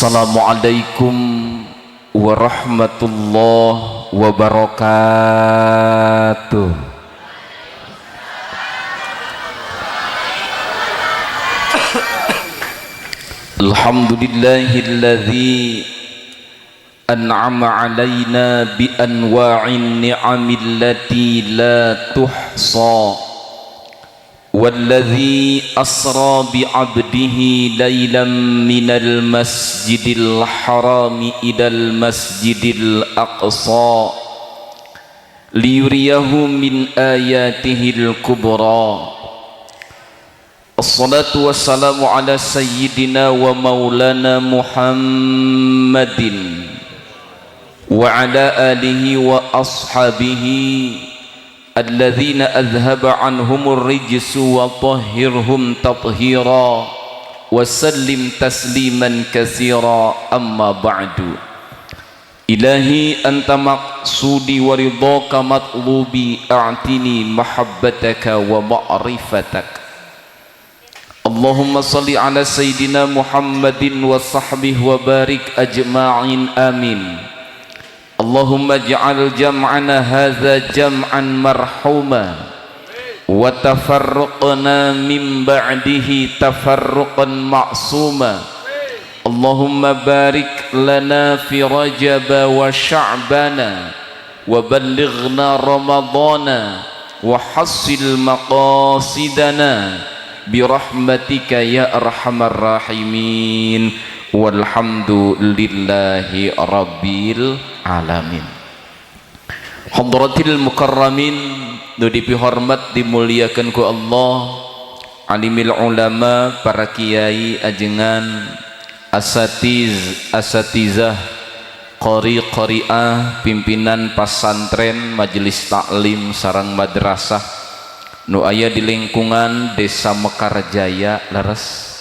Assalamualaikum warahmatullahi wabarakatuh. Alhamdulillahilladzi an'ama 'alaina bi anwa'in ni'amil lati la tuhsa والذي أسرى بعبده ليلا من المسجد الحرام إلى المسجد الأقصى ليريه من آياته الكبرى. الصلاة والسلام على سيدنا ومولانا محمد وعلى آله وأصحابه الذين أذهب عنهم الرجس وطهرهم تطهيرا وسلم تسليما كثيرا. أما بعد. إلهي أنت مقصودي ورضاك مطلوبي، أعطني محبتك ومعرفتك. اللهم صل على سيدنا محمد وصحبه وبارك أجمعين، آمين. اللهم اجعل جمعنا هذا جمعا مرحوما وتفرقنا من بعده تفرقا معصوما. اللهم بارك لنا في رجب وشعبان وبلغنا رمضان وحصل مقاصدنا برحمتك يا أرحم الراحمين. Walhamdulillahi rabbil alamin. Hadratil mukarramin, nu dipihormat dimuliakan ku Allah, alimil ulama, para kiai ajengan, asatiz asatizah, qori qoriah, pimpinan pasantren, majelis taklim sarang madrasah nu aya di lingkungan Desa Mekarjaya leres,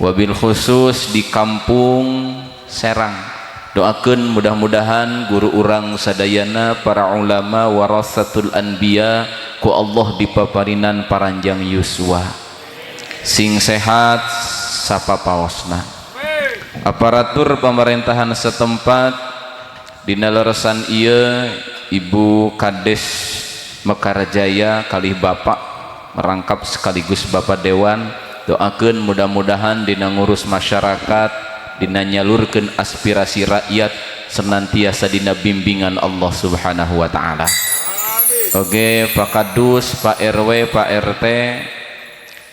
wabil khusus di kampung Serang. Doakeun mudah-mudahan guru urang sadayana, para ulama warasatul anbiya, ku Allah dipaparinan paranjang yuswa, sing sehat sapapaosna. Aparatur pemerintahan setempat, dina leresan ieu Ibu Kades Mekarjaya kalih Bapak merangkap sekaligus Bapak Dewan, doakeun mudah-mudahan dina ngurus masyarakat, dina nyalurkeun aspirasi rakyat, senantiasa dina bimbingan Allah Subhanahu wa taala. Oke, Pak Kadus, Pak RW, Pak RT,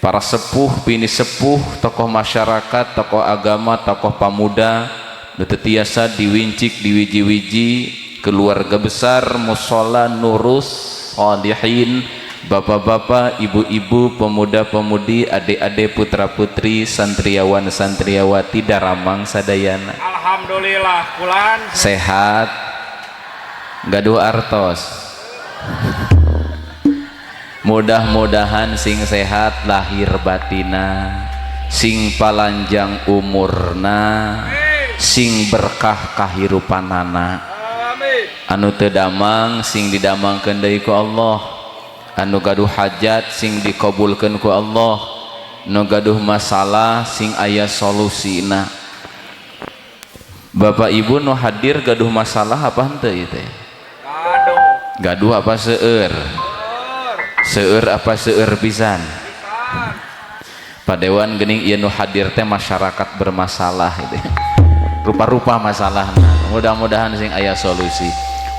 para sepuh, pini sepuh, tokoh masyarakat, tokoh agama, tokoh pemuda, nu teu tiasa diwincik diwiji-wiji, keluarga besar Musola Nurus Sholihin, bapak-bapak, ibu-ibu, pemuda-pemudi, adik-adik, putra-putri, santriawan, santriawati, daramang sadayana. Alhamdulillah kulan. Sehat, gaduh artos, mudah-mudahan sing sehat lahir batina, sing palanjang umurna, sing berkah kahirupanana. Anu teu damang sing didamangkeun deui ku Allah, anu gaduh hajat sing dikabulkeun ku Allah, nu gaduh masalah sing aya solusina. Bapak Ibu nu hadir gaduh masalah apa henteu ieu teh? Gaduh. Gaduh apa seueur? Seueur apa seueur pisan? Pak Dewan geuning ieu nu hadir teh masyarakat bermasalah itu. Rupa-rupa masalahna. Mudah-mudahan sing aya solusi.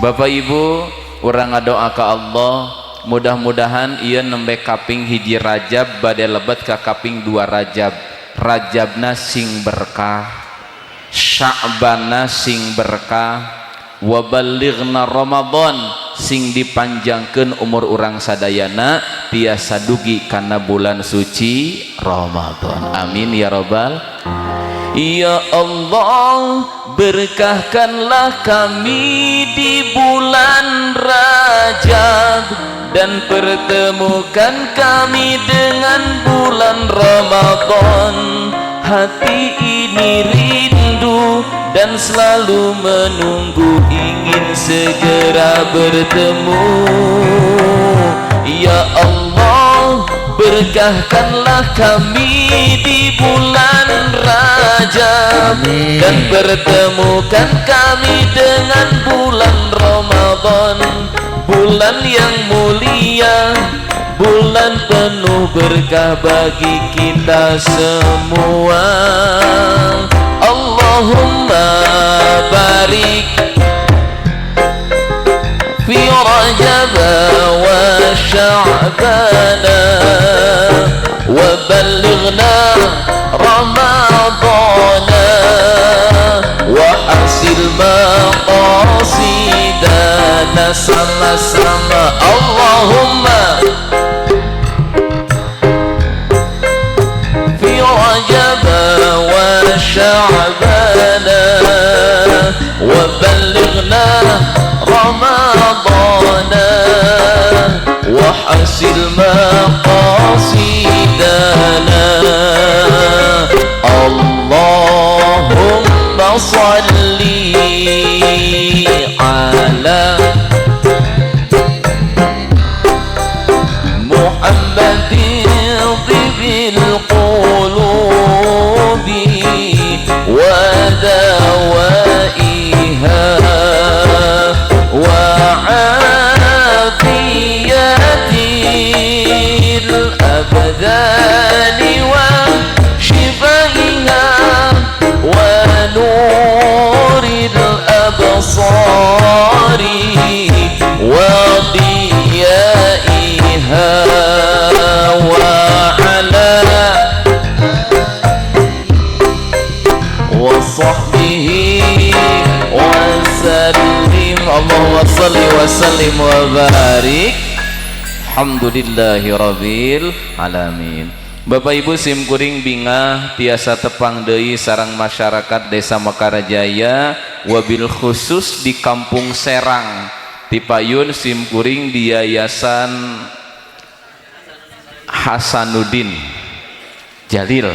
Bapak Ibu, urang ngadoa ka Allah, mudah-mudahan ieu nembe kaping 1 Rajab bade lebet ka kaping 2 Rajab. Rajabna sing berkah, Sya'bana sing berkah, wabalighna Ramadan sing dipanjangkeun umur urang sadayana tiasa dugi kana bulan suci Ramadan. Amin ya robbal. Ya Allah, berkahkanlah kami di bulan Rajab dan pertemukan kami dengan bulan Ramadan. Hati ini rindu dan selalu menunggu, ingin segera bertemu. Ya Allah, berkahkanlah kami di bulan Rajab. Amin. Dan pertemukan kami dengan bulan Ramadan, bulan yang mulia, bulan penuh berkah bagi kita semua. Allahumma barik fi Rajab wa Sya'ban wa ballighna Ramadan wa hasil maqasidana. Sama-sama Allahumma fi Rajab wa Sya'ban wa ballighna Ramadan wa hasil maqasidana. Allahumma salli ala Muhammadin tibil qulubi wa dawaiha wa afiyatil abdani wa shifaiha wa nuril absari wa diyaiha wa ala wa sahbihi wa sallim. Allahumma salli wa sallim wa barik. Alhamdulillahi rabbil alamin. Bapak Ibu simkuring bingah tiasa tepang deui sareng masyarakat Desa Mekarjaya wabil khusus di Kampung Serang tipayun simkuring di Yayasan Hasanuddin Jalil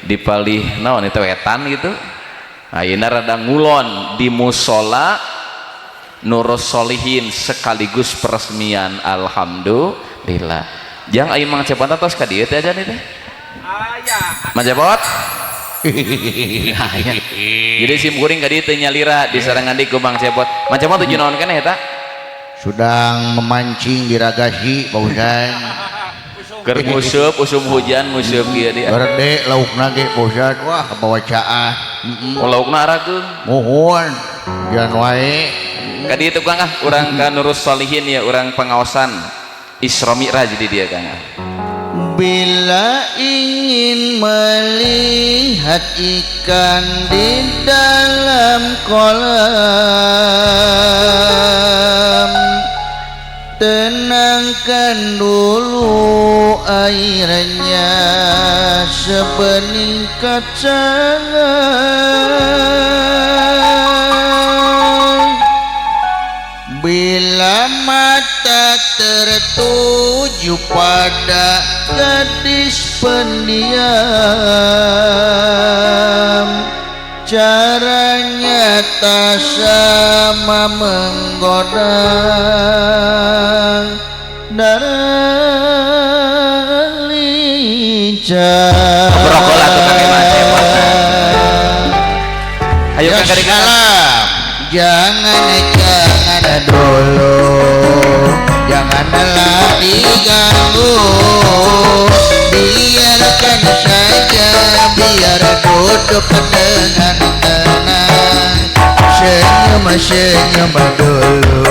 di palih naon itu wetan gitu. Ayeuna rada ngulon di musola Nurus Solihin sekaligus peresmian. Alhamdulillah. Jang ayo Mang Cepot atos ka dieu teh aja nih teh. Aya. Mang Cepot. Jadi sim kuring ka dieu teh nyalira disarangan di ku Mang Cepot. Mang Cepot tuju naon keneh eta? Sedang memancing di Ragasi Pak Ustaz. Keur nguseup usum hujan nguseup kieu dia. Gede laukna ge Pak Ustaz. Wah kabawa caah. Heeh. Oh, laukna arageung. Muhun. Hujan wae. Ka dieu teh Kang ah urang ka Nurus Solihin ya urang pengaosan Isra Mi'raj di dia Kang. Bila ingin melihat ikan di dalam kolam, tenangkan dulu airnya sebening kaca. Bila mata tertuju pada gadis pendiam, caranya tak sama menggoda darah lincah. Berokok lah tukang Mang Cepot. Ayo ya Kang Karing. Salam. Jangan jangan dulu, janganlah diganggu, biarkan saja, biar duduk dengan tenang. Senyum senyum dulu,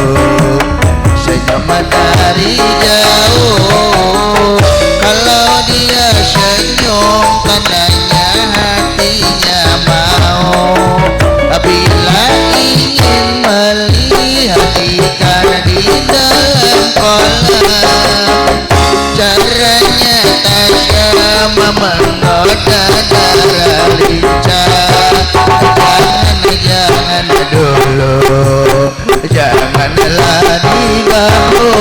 senyum dari jauh. Kalau dia senyum tandanya hatinya mau. Bila ingin melihat ikan di dalam kolam, caranya tak sama menggoda darah lincah. Jangan jangan dulu, janganlah diganggu,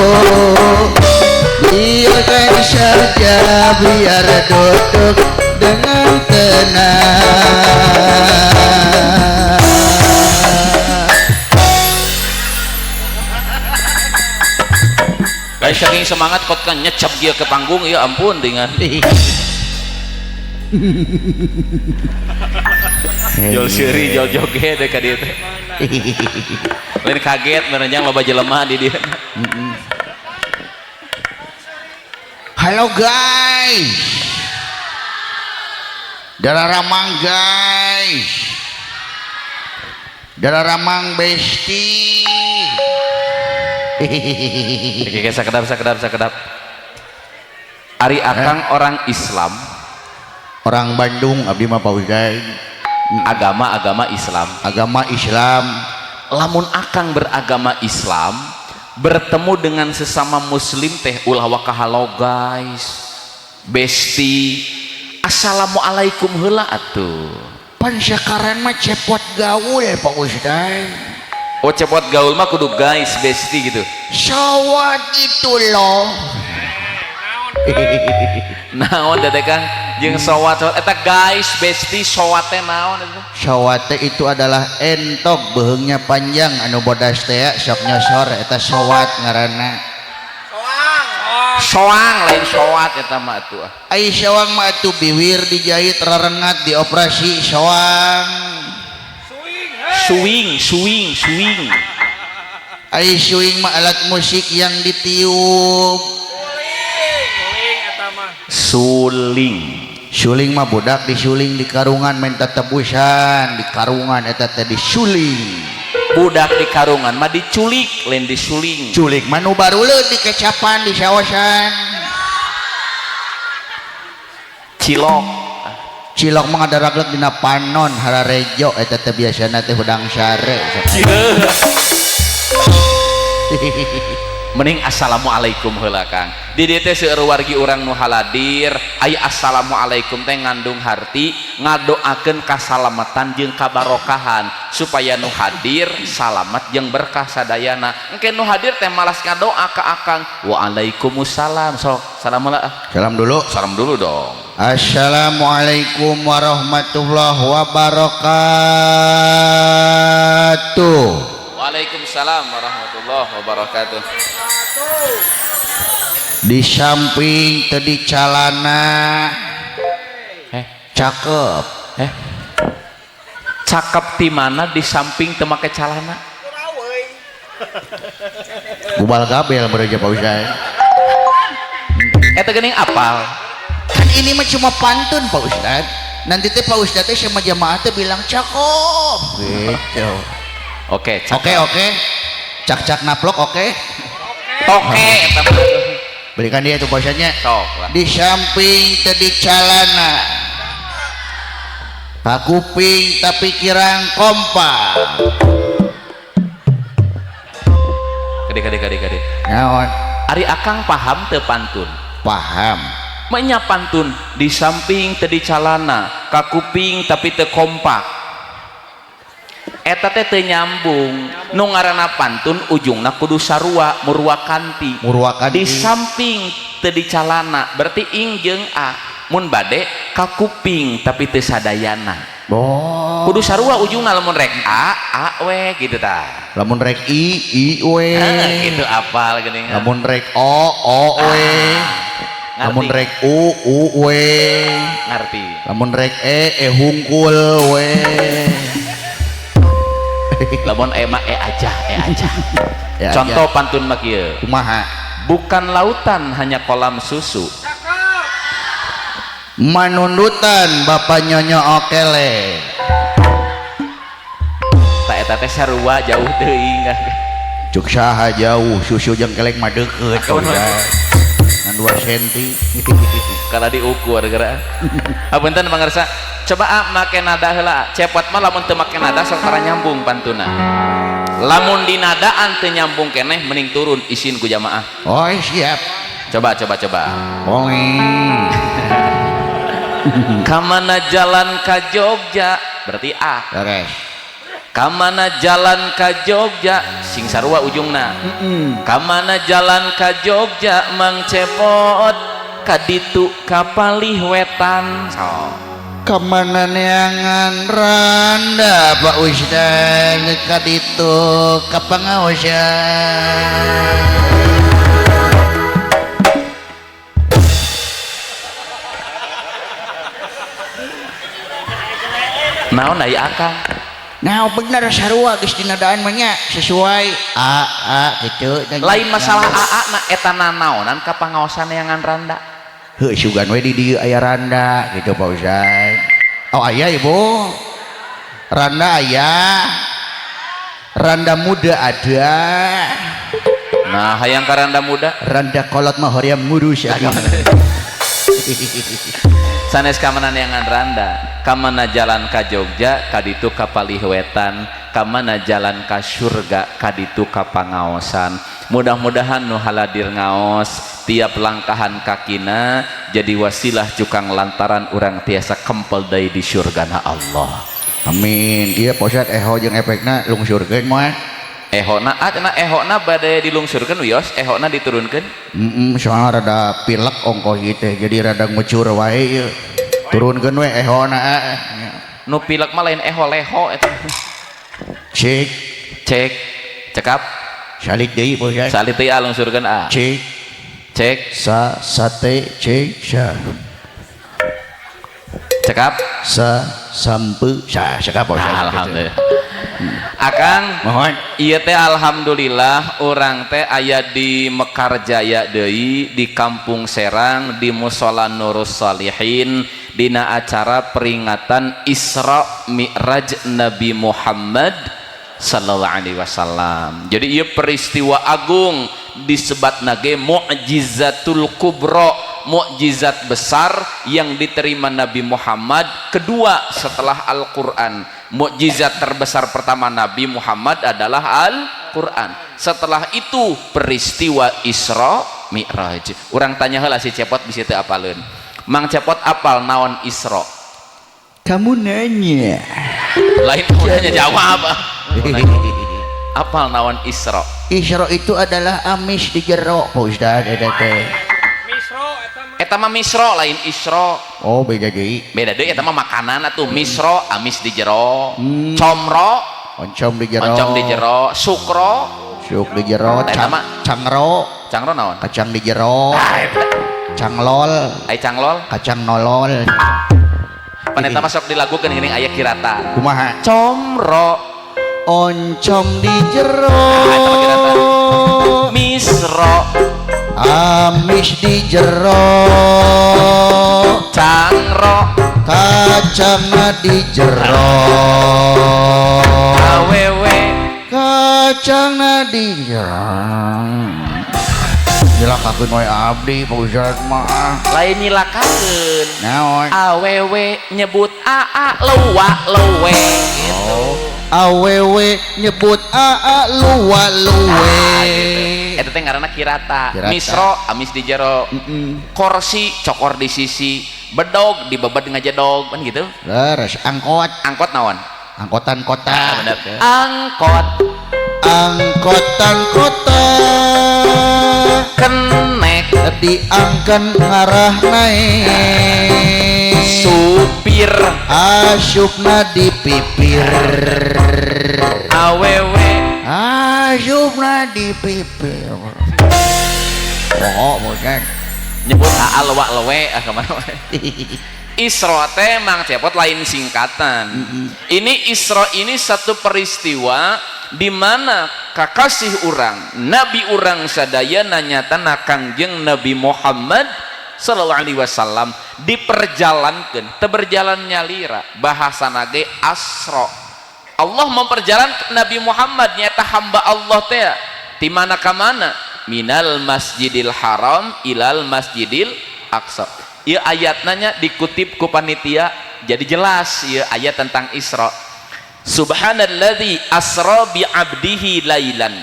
biarkan saja, biar duduk dengan tenang. Kayak saking semangat kot kan nyecap dia ke panggung, ya ampun dengan. Jol seuri jol joget ka dieu teh. Lain kaget merenjang loba jelema di dieu. Halo guys. Darah Ramang guys. Darah Ramang besti. Oke, sakedap sakedap sakedap. Ari akang orang Islam, orang Bandung abdi mah Pak Ustaz. Agama-agama Islam. Agama Islam. Lamun akang beragama Islam, bertemu dengan sesama muslim teh ulah waka halo guys. Besti. Assalamualaikum heula atuh. Pan sekarang mah cepot gaul Pak Ustaz. Oh cepot gaul mah kudu guys besti gitu. Sawat itu loh. Naon teh Kang jeung sawat eta guys besti sawat teh naon eta? Sawat teh itu adalah entok beuheungnya panjang anu bodas teh sok nyosor eta sawat ngaranna. Soang. Soang lain sawat eta mah atuh. Ai soang mah atuh biwir dijahit rarengat dioperasi soang. Swing, swing, swing. Ai swing mah alat musik yang ditiup. Suling. Suling mah budak disuling di karungan minta tebusan di karungan eta teh disuling. Budak di karungan mah diculik lain disuling. Culik mah nu baruleut dikecapan di sawasan. Cilok. Cilok mah ngadaraglek dina panon hararejo eta teh biasana teh hudang sare. Mending assalamualaikum heula Kang. Di dieu teh seueur wargi urang nu haladir, ai assalamualaikum teh ngandung harti ngadoakeun kasalamatan jeung kabarokahan supaya nu hadir salamat jeung berkah sadayana. Engke nu hadir teh malas ngadoa ka akang. Waalaikumsalam. Sok salam heula. Salam dulu. Salam dulu dong. Assalamualaikum warahmatullahi wabarakatuh. Waalaikumsalam warahmatullahi wabarakatuh. Di samping tadi calana cakep. Cakep di mana di samping teu make calana? Gubal gabel bereja Pak Ustaz. Eta geuning apal. Kan ini mah cuma pantun Pak Ustaz. Nanti teh Pak Ustaz teh sama jamaah teh bilang cakep gitu. Oke, oke, oke. Cak-cak naplok oke. Oke, berikan dia itu bahasanya. Di samping tadi calana. Kakuping tapi kirang kompak. Kade kade kade kade. Naon? Ari akang paham teu pantun? Paham. Menya pantun di samping tadi calana, kakuping tapi teu kompak. Eta teh teu nyambung. Nu ngaranna pantun ujungna kudu sarua murwakanti. Murwakanti. Di samping teu dicalana berarti ing jeung a. Mun bade kakuping tapi teu sadayana. Oh. Kudu sarua ujungna lamun rek a we gitu tah. Lamun rek i we. Gitu apal geuning. Lamun rek o we. Lamun rek u we. Ngarti. Lamun rek e hungkul we. Lamun e mah e aja, e aja. E contoh aja. Pantun mah kieu. Kumaha? Bukan lautan hanya kolam susu. Manundutan bapak nyonyo okele. Tak eta teh sarua jauh teuing. Cuk saha jauh susu jeung kelek mah deukeut. Ngan 2 senti. Kalau diukur geura. Hapunten pangarsa. Coba ah make nada heula. Cepot mah lamun teu make nada sok tara nyambung pantuna. Lamun dinadaan teu nyambung keneh mending turun isin ku jamaah. Oh siap. Coba coba coba. Boleh. Kamana jalan ka Jogja berarti A. Beres. Kamana jalan ka Jogja sing sarua ujungna. Kamana jalan ka Jogja Mang Cepot kaditu kapalih wetan. So. Kamana neangan randa Pak Ustaz kaditu kapangaosan. Naon aya akang? Nah, bener sarua geus dinadaan mah nya sesuai a a gitu. Lain masalah aa na eta nanaonan ka pangaosan neangan randa. Heuh, sugan we di dieu aya randa gitu Pak Ustaz. Oh, aya Ibu. Randa aya. Randa muda ada. Nah, hayang ka randa muda. Randa kolot mah hoream ngurus ya. Sanes kamana neangan randa, kamana jalan ka Jogja kaditu ka palih wetan, kamana jalan ka surga kaditu ka pangaosan. Mudah-mudahan nu haladir ngaos tiap langkahan kakina jadi wasilah cukang lantaran urang tiasa kempel deui di surgana Allah. Amin. Iya Pak Ustaz, eho jeung efekna lungsurkeun moal. Ehona ah cenah ehona bade dilungsurkeun wios, ehona diturunkeun. Heeh, soalna rada pilek ongkoh ieu teh, jadi rada ngucur wae ieu. Turunkeun we ehona. Nu pilek mah lain eho, leho eta. Cek, Cek, cekap. Salik deui Pak Ustaz. Salit teh lungsurkeun a. Cek, Cek, sa sate cek sa. Cekap. Sa sampe sa cekap Pak Ustaz. Alhamdulillah. Akang, Mohon. Iya teh alhamdulillah orang teh aya di Mekarjaya deui di Kampung Serang di Musola Nurus Salihin dina acara peringatan Isra Mi'raj Nabi Muhammad sallallahu alaihi wasallam. Jadi ieu peristiwa agung disebat nage mukjizatul kubro, mukjizat besar yang diterima Nabi Muhammad kedua setelah Al-Qur'an. Mukjizat terbesar pertama Nabi Muhammad adalah Al-Qur'an. Setelah itu peristiwa Isra Mi'raj. Urang tanya heula si Cepot bisi teu apaleun. Mang Cepot apal naon Isra? Kamu nanya. Lain kamu nanya jawab. Apal naon Isra? Isra itu adalah amis di jero Pak Ustaz eta teh. Misro eta mah. Eta mah misro lain Isra. Oh, beda deui. Beda deui eta mah makanan atuh misro amis di jero. Comro oncom di jero. Oncom di jero, sukro suk di jero, Eta mah cangro. Cangro naon? Kacang di jero. Ah, eta. Canglol. Ai canglol? Kacang nolol. Pan eta mah sok dilagukeun geuning aya kirata. Kumaha? Comro oncom di jero. Ah, eta mah kirata. Misro amis di jero. Cangro kacang di jero. Awewe kacang di jero. Nyilakakeun wae abdi Pak Ustaz mah. Lain nyilakakeun. Naon? Awewe nyebut aa luwa luwe gitu. Oh. Awewe nyebut aa luwa luwe. Ah, gitu. Eta teh ngaranna kirata. Kirata. Misro amis di jero. Korsi cokor di sisi, bedog dibebed ngajedog kan gitu. Leres angkot. Angkot naon? Angkotan kota. Ah, bener. Angkot. Angkotan kota. Kenek diangken ngarah naek. Supir asupna di pipir. Awewe asupna di pipir. Oh, bukan. Nyebut aa lewak lewe ah kemana. Isra teh Mang Cepot lain singkatan. Ini Isra ini satu peristiwa di mana kakasih urang, nabi urang sadaya nanyatana Kangjeng Nabi Muhammad sallallahu alaihi wasallam diperjalankeun, teu berjalan nyalira, bahasana ge asra. Allah memperjalankan Nabi Muhammad nyata hamba Allah teh di mana ka mana? Minal Masjidil Haram ilal Masjidil Aqsa. Ieu ayatna nya dikutip ku panitia jadi jelas ieu ayat tentang Isra. Subhanalladzi asra bi abdihi lailan.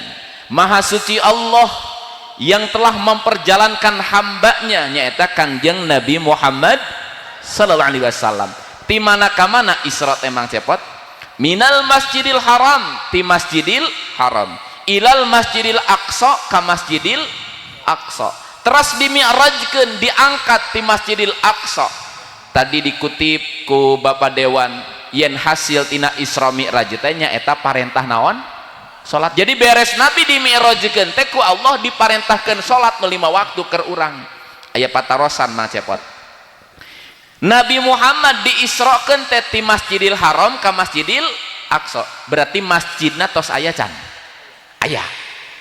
Maha suci Allah yang telah memperjalankan hambanya nyaeta Kangjeng Nabi Muhammad sallallahu alaihi wasallam. Ti mana ka mana Isra teh Mang Cepot? Minal Masjidil Haram ti Masjidil Haram ilal Masjidil Aqsa ka Masjidil Aqsa. Teras dimi'rajkeun diangkat ti Masjidil Aqsa. Tadi dikutip ku Bapak Dewan yen hasil tina Isra Mi'raj teh nyaeta parentah naon? Salat. Jadi beres Nabi dimi'rajkeun teh ku Allah diparentahkeun salat nu 5 waktu keur urang. Aya patarosan Mang Cepot. Nabi Muhammad diisrokeun teh ti Masjidil Haram ka Masjidil Aqsa. Berarti masjidna tos aya can? Aya.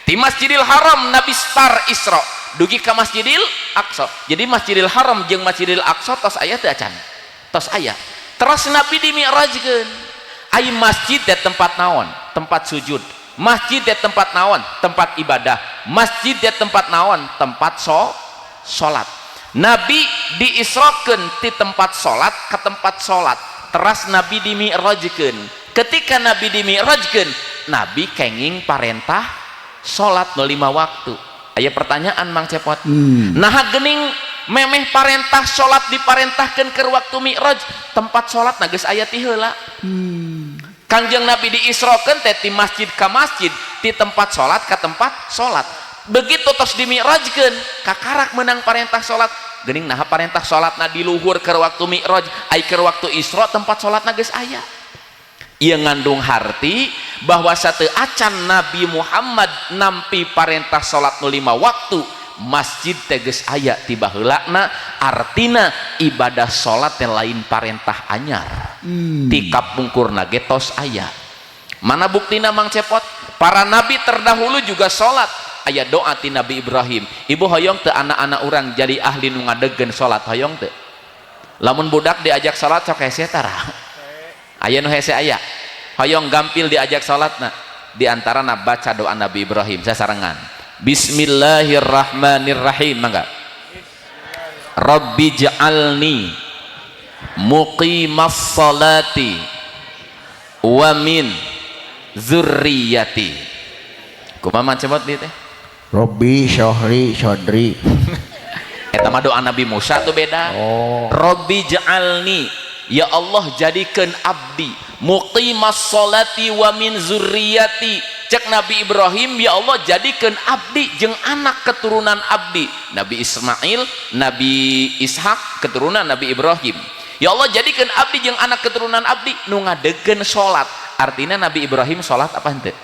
Ti Masjidil Haram Nabi star Isra dugi ka Masjidil Aqsa. Jadi Masjidil Haram jeung Masjidil Aqsa tos aya teu acan? Tos aya. Terus Nabi dimi'rajkeun. Ai masjid teh tempat naon? Tempat sujud. Masjid teh tempat naon? Tempat ibadah. Masjid teh tempat naon? Tempat salat. Nabi diisrokeun ti tempat salat ke tempat salat. Teras Nabi dimi'rajkeun. Ketika Nabi dimi'rajkeun, Nabi kenging parentah salat nu 5 waktu. Aya pertanyaan Mang Cepot. Nah gening memeh parentah salat diparentahkeun keur waktu mi'raj, tempat salat na geus aya ti heula. Kangjeng Nabi diisrokeun teh ti masjid ka masjid, ti tempat salat ka tempat salat. Begitu tos dimi'rajkeun, kakarak menang parentah salat. Geuning naha parentah salatna di luhur keur waktu mi'raj, ai keur waktu Isra tempat salatna geus aya. Ieu ngandung harti bahwa satu acan Nabi Muhammad nampi parentah salat nu 5 waktu, masjid teh geus aya ti baheulana, artina ibadah salat teh lain parentah anyar. Ti kapungkurna ge tos aya. Mana buktina Mang Cepot? Para nabi terdahulu juga salat. Aya doa ti Nabi Ibrahim. Ibu hoyong teu anak-anak urang jadi ahli nu ngadegkeun salat, hoyong teu? Lamun budak diajak salat sok hese tara? Aya nu hese aya. Hoyong gampil diajak salatna. Di antarana baca doa Nabi Ibrahim sasarengan. Bismillahirrahmanirrahim, mangga. Rabbi ja'alni muqimas salati wa min zurriyati. Kumaha Mang Cepot dieu teh? Robbi syohri sodri. Eta mah doa Nabi Musa tuh beda. Oh. Rabbi ja'alni, ya Allah jadikeun abdi muqimas salati wa min zurriyati. Cek Nabi Ibrahim, ya Allah jadikeun abdi jeung anak keturunan abdi. Nabi Ismail, Nabi Ishak keturunan Nabi Ibrahim. Ya Allah jadikeun abdi jeung anak keturunan abdi nu ngadegkeun salat. Artinya Nabi Ibrahim salat apa henteu?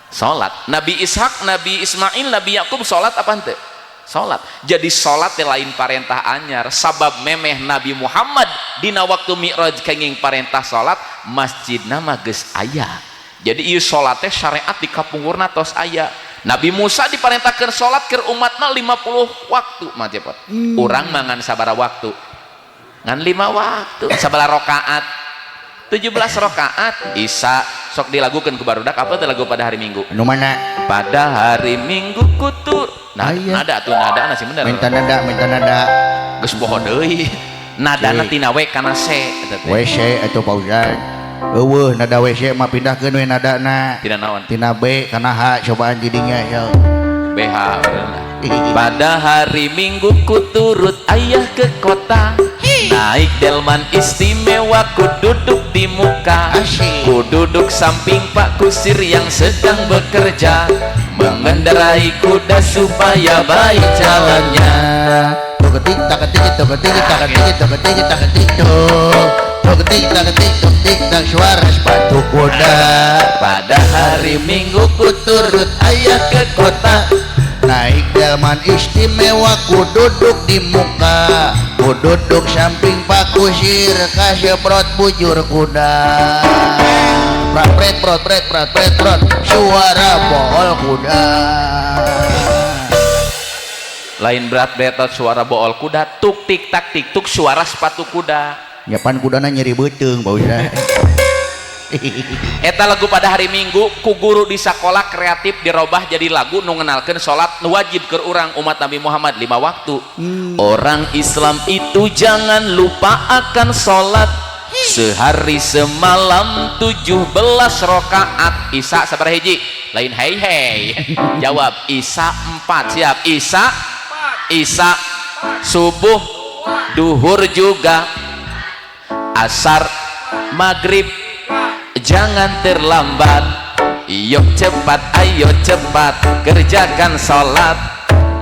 Salat. Nabi Ishak, Nabi Ismail, Nabi Yakub salat apa henteu? Salat. Jadi salat teh lain parentah anyar. Sabab memeh Nabi Muhammad dina waktu Mi'raj kenging parentah salat, masjidna mah geus aya. Jadi ieu salat teh syariat di kapungkurna tos aya. Nabi Musa diparentahkeun salat keur umatna 50 waktu mah cepot. Urang mangan sabaraha waktu? Ngan 5 waktu. Sabaraha rakaat? 17 rakaat. Isya sok dilagukeun ku barudak apa teh lagu pada hari Minggu? Anu mana? Pada hari Minggu kutur. Nah, nada tuh nada sih bener. Minta nada, minta nada. Geus poho deui. Nadana tina W kana C eta teh. WC atuh Pak Ustad. Eueuh nada WC mah pindahkeun we nadana. Tina naon? Tina B kana H cobaan jadinya ya. BH bener. Pada hari Minggu ku turut ayah ke kota. Naik delman istimewa ku duduk di muka. Ku duduk samping Pak Kusir yang sedang bekerja, mengendarai kuda supaya baik jalannya. Tuk tik tak tik tuk tik tak tik tuk tik tak tik tuk tuk tik tak tik tuk tik tak suara sepatu kuda. Pada hari Minggu ku turut ayah ke kota. Naik delman istimewa ku duduk di muka. Ku duduk samping Pak Kusir kaseprot bujur kuda. Prat pret prot pret prat pret prot suara bool kuda. Lain berat betot suara bool kuda, tuk tik tak tik tuk suara sepatu kuda. Nyapan kudana nyeri beuteung Pak Ustaz. Eta lagu pada hari Minggu ku guru di sekolah kreatif dirobah jadi lagu nu ngenalkeun salat nu wajib keur urang umat Nabi Muhammad 5 waktu. Orang Islam itu jangan lupa akan salat sehari semalam 17 rakaat. Isya sabaraha hiji? Lain hei hei. Jawab Isya 4. Siap. Isya Isya subuh duhur juga asar maghrib jangan terlambat. Yuk cepat ayo cepat kerjakan sholat.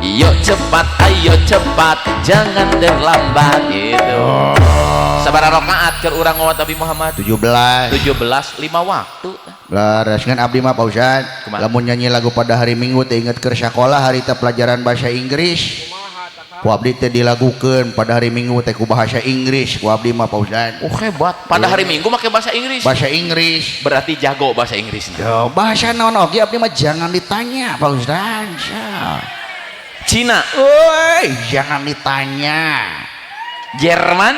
Yuk cepat ayo cepat jangan terlambat gitu. Sabaraha rakaat keur urang umat Nabi Muhammad? 17. 17 5 waktu. Leres ngan abdi mah Pak Ustad. Lamun nyanyi lagu pada hari Minggu teh inget keur sakola harita pelajaran bahasa Inggris. Ku abdi teh dilagukeun pada hari Minggu teh ku bahasa Inggris ku abdi mah Pak Ustad. Oh hebat, pada hari Minggu make bahasa Inggris. Bahasa Inggris. Berarti jago bahasa Inggris. Yo, bahasa naon oge abdi mah jangan ditanya Pak Ustad. Cina. Woi, jangan ditanya. Jerman?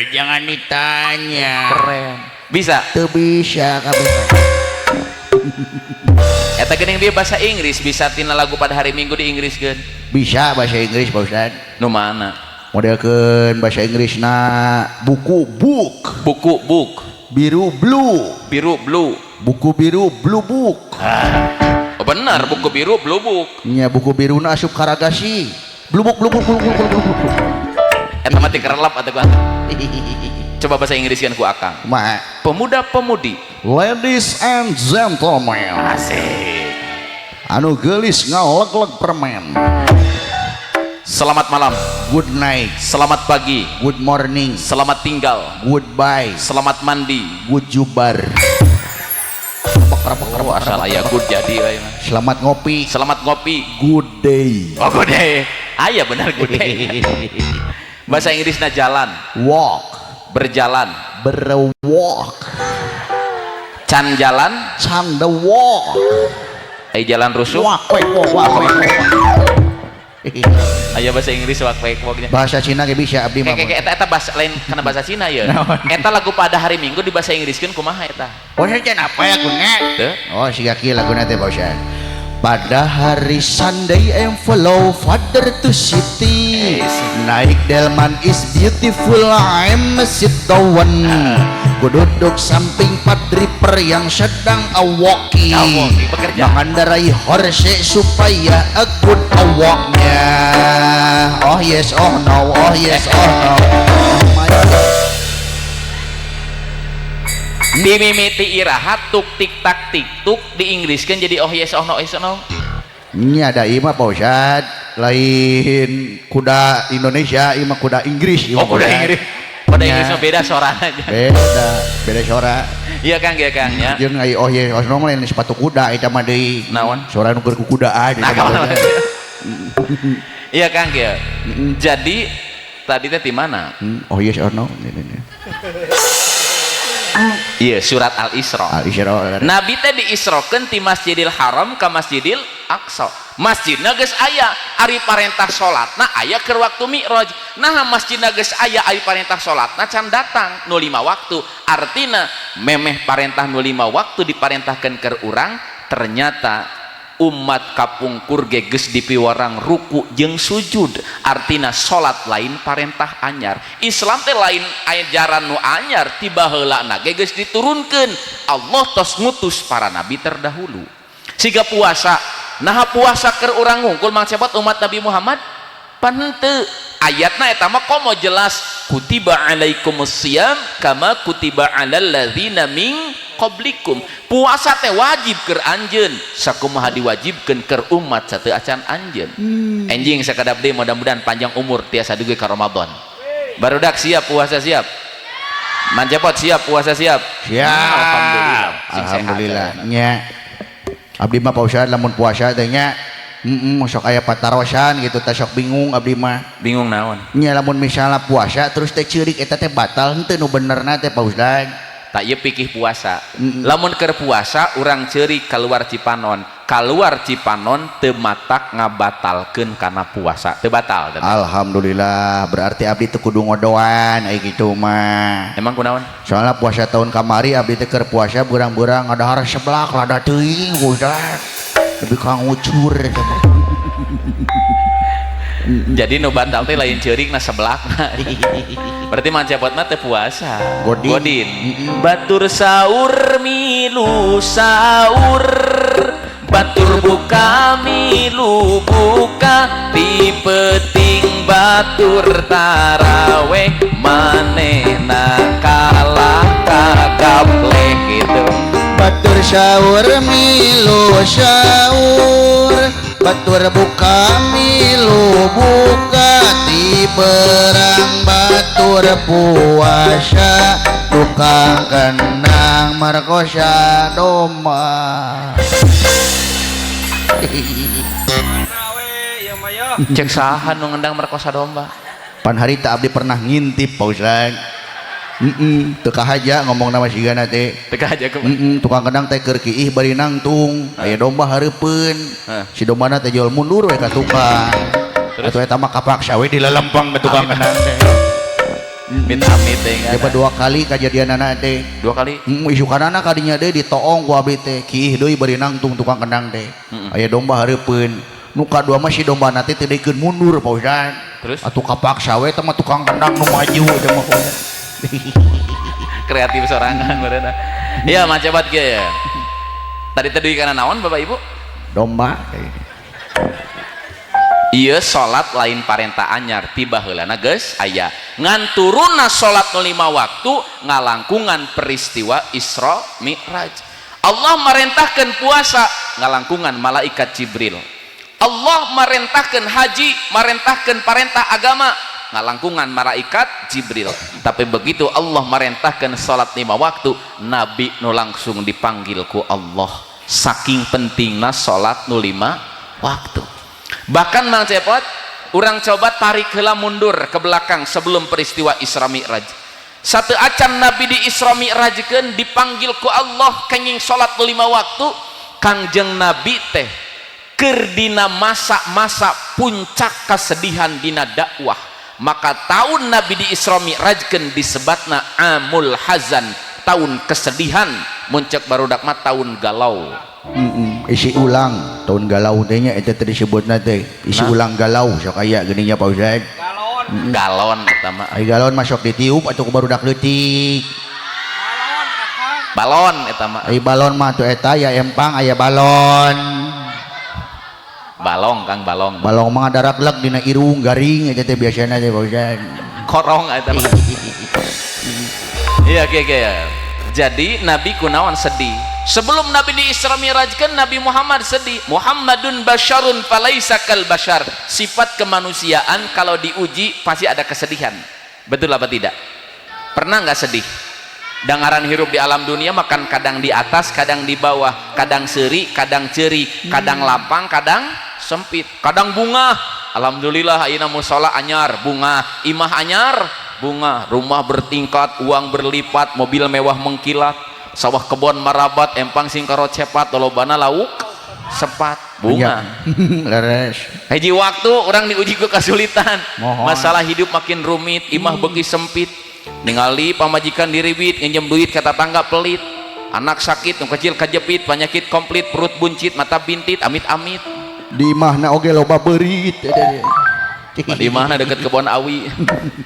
Jangan ditanya. Keren. Bisa? Teu bisa kabeh. Eta geuning dia bahasa Inggris bisa tina lagu pada hari Minggu di Inggris geun. Bisa bahasa Inggris Pak Ustad. Nu mana? Modelkeun bahasa Inggrisna buku book. Buku book. Biru blue. Biru blue. Buku biru blue book. Oh benar, buku biru blue book. Nya buku biruna asup karagasi. Blue book blue book blue book blue book. Eta mah teu kerelap atuh ku. Coba bahasa Inggris kan ku akang. Kumaha? Pemuda-pemudi. Ladies and gentlemen. Asik. Anu geulis ngaleg-leg permen. Selamat malam. Good night. Selamat pagi. Good morning. Selamat tinggal. Goodbye. Selamat mandi. Good jubar. Oh, asal aya good jadi we mah. Selamat ngopi. Selamat ngopi. Good day. Oh good day. Aya benar good day. Bahasa Inggrisna jalan. Walk. Berjalan. Berwalk. Can jalan. Can the walk. Ai jalan rusuh. Walk wek walk walk wek. Aya bahasa Inggris wak wek walknya. Bahasa Cina ge bisa abdi mah. Kayak eta eta bahasa lain kana bahasa Cina ya. Eta lagu pada hari Minggu di bahasa Inggriskeun kumaha eta? Oh cenah apa ya laguna? Teu. Oh siga kieu laguna teh Pak Ustad. Pada hari Sunday I'm follow father to city. Naik delman is beautiful, I'm a sit down. Ku duduk samping padriper yang sedang a walking. Bekerja. Mengendarai horse supaya a good a walknya. Oh yes, oh no, oh yes, oh no. Dimimiti iraha tuk tik tak tik tuk di Inggriskeun jadi oh yes oh no yes oh no. Nya da ieu mah Pak Ustad lain kuda Indonesia, ieu mah kuda Inggris. Oh kuda Inggris. Kuda Inggris mah beda sorana aja. Beda, beda sora. Iya Kang, iya Kang ya. Jeung ai oh yes oh no mah lain sepatu kuda eta mah deui. Naon? Sora nu keur ku kudaan eta mah. Iya Kang ya. Jadi tadi teh di mana? Oh yes oh no. Iya, surat Al-Isra. Al-Isra. Nabi teh diisrokeun ti Masjidil Haram ka Masjidil Aqsa. Masjidna geus aya, ari parentah salatna aya keur waktu Mi'raj. Nah, masjidna geus aya ari parentah salatna can datang nu 5 waktu. Artina memeh parentah nu 5 waktu diparentahkeun keur urang, ternyata umat kapungkur ge geus dipiwarang ruku jeung sujud. Artina salat lain parentah anyar. Islam teh lain ajaran nu anyar, ti baheulana ge geus diturunkeun. Allah tos ngutus para nabi terdahulu. Siga puasa, naha puasa keur urang ngungkul Mang Cepot umat Nabi Muhammad? Pan henteu. Ayatna eta mah komo jelas, kutiba alaikumusiyam kama kutiba alal ladzina min qablikum. Puasa teh wajib keur anjeun, sakumaha diwajibkeun keur umat sateu acan anjeun. Enjing sakadap deui mudah-mudahan panjang umur tiasa dugi ka Ramadan. Barudak siap puasa siap. Mang Cepot siap puasa siap. Siap. Alhamdulillah. Alhamdulillah nya. Abdi mah Pak Ustad lamun puasa teh nya sok aya patarosan gitu teh sok bingung abdi mah. Bingung naon? Nya lamun misalnya puasa terus teh ceurik eta teh batal henteu nu benerna teh Pak Ustad. Tak ieu pikih puasa. Lamun keur puasa urang ceurik keluar Cipanon, keluar Cipanon teu matak ngabatalkeun kana puasa. Teu batal. Alhamdulillah, berarti abdi teu kudu ngodoan ai kitu mah. Emang kunaon? Soalna puasa tahun kamari abdi teh keur puasa burang-burang ngadahar seblak rada teuing Ustad. Lebih ka ngucur. Jadi nu batal teh lain ceurik na seblakna. Berarti Mang Cepot mah teh puasa. Godin. Godin. Batur sahur milu sahur, batur buka milu buka, ti peuting batur taraweh manehna kalah kagapleh gitu. Batur sahur milu sahur, batur buka milu buka, ti berang batur puasa, tukang kenang merkosa domba. Mana we ieu mah ya? Cek saha nu ngendang merkosa domba? Pan harita abdi pernah ngintip Pak Ustad. Teu kahaja ngomong nama sigana teh. Teu kahaja kumaha? Tukang kendang teh keur kiih bari nangtung, aya domba hareupeun. Si dombana teh jual mundur we ka tukang. Atuh eta mah kapaksa we dilalempang ka tukang kendang teh. Amit-amit teh kan. Dua kali kajadianana teh. Dua kali? Isukanana kadinya deui ditoong ku abdi teh, kiih deui bari nangtung tukang kendang teh. Aya domba hareupeun. Nu kadua mah si dombana teh teu dekeun mundur Pak Ustad. Terus? Atuh kapaksa we teh mah tukang kendang nu maju teh mah. Kreatif sorangan beureuh. Iya mah cepat kieu ya. Tadi teh dugi kana naon Bapak Ibu? Domba. Ieu salat lain parenta anyar tiba heulana geus aya. Ngan turunna salat nu 5 waktu ngalangkungan peristiwa Isra Mi'raj. Allah marentahkeun puasa ngalangkungan malaikat Jibril. Allah marentahkeun haji, marentahkeun parentah agama ngalangkungan malaikat Jibril. Tapi begitu Allah marentahkeun salat 5 waktu, Nabi nu langsung dipanggil ku Allah. Saking pentingna salat nu 5 waktu. Bahkan Mang Cepot, urang coba tarik heula mundur ke belakang sebelum peristiwa Isra Mi'raj. Satu acan Nabi di Isra Mi'rajkeun dipanggil ku Allah kenging salat nu 5 waktu, Kangjeng Nabi teh keur dina masa-masa puncak kesedihan dina dakwah. Maka tahun Nabi di Isra Mi'rajkeun disebatna Amul Hazan, tahun kesedihan, muncak barudak mah tahun galau. Isi ulang tahun galau teh nya eta teh disebutna teh isi ulang galau sok aya geuning nya Pak Ustad. Galon. Galon eta mah. Ai galon mah sok ditiup atuh ku barudak leutik. Balon akang. Balon eta mah. Ai balon mah tuh eta aya empang aya balon. Balong Kang, balong. Balong mah darakleg dina irung garing eta teh biasana teh Pak Ustad. Korong eta mah. Iya kieu kieu. Jadi Nabi kunaon sedih. Sebelum Nabi di Isra Mi'rajkan Nabi Muhammad sedih. Muhammadun basyarun falaisa kal basyar. Sifat kemanusiaan kalau diuji pasti ada kesedihan. Betul apa tidak? Pernah nggak sedih? Dangaran hirup di alam dunia makan kadang di atas, kadang di bawah, kadang seri, kadang ceri, kadang lapang, kadang sempit, kadang bunga. Alhamdulillah ayeuna musala anyar, bunga, imah anyar, bunga, rumah bertingkat, uang berlipat, mobil mewah mengkilat, sawah kebon marabat, empang singkaro cepat, lolobana lauk sepat, bunga. Leres. Hiji waktu orang diuji ke kesulitan, masalah hidup makin rumit, imah beuki sempit, ningali pamajikan diriwit, nginjem duit kata tangga pelit, anak sakit, nu kecil kejepit, penyakit komplit, perut buncit, mata bintit, amit-amit. Di imahna oge loba beurit. Di imahna deket kebon awi.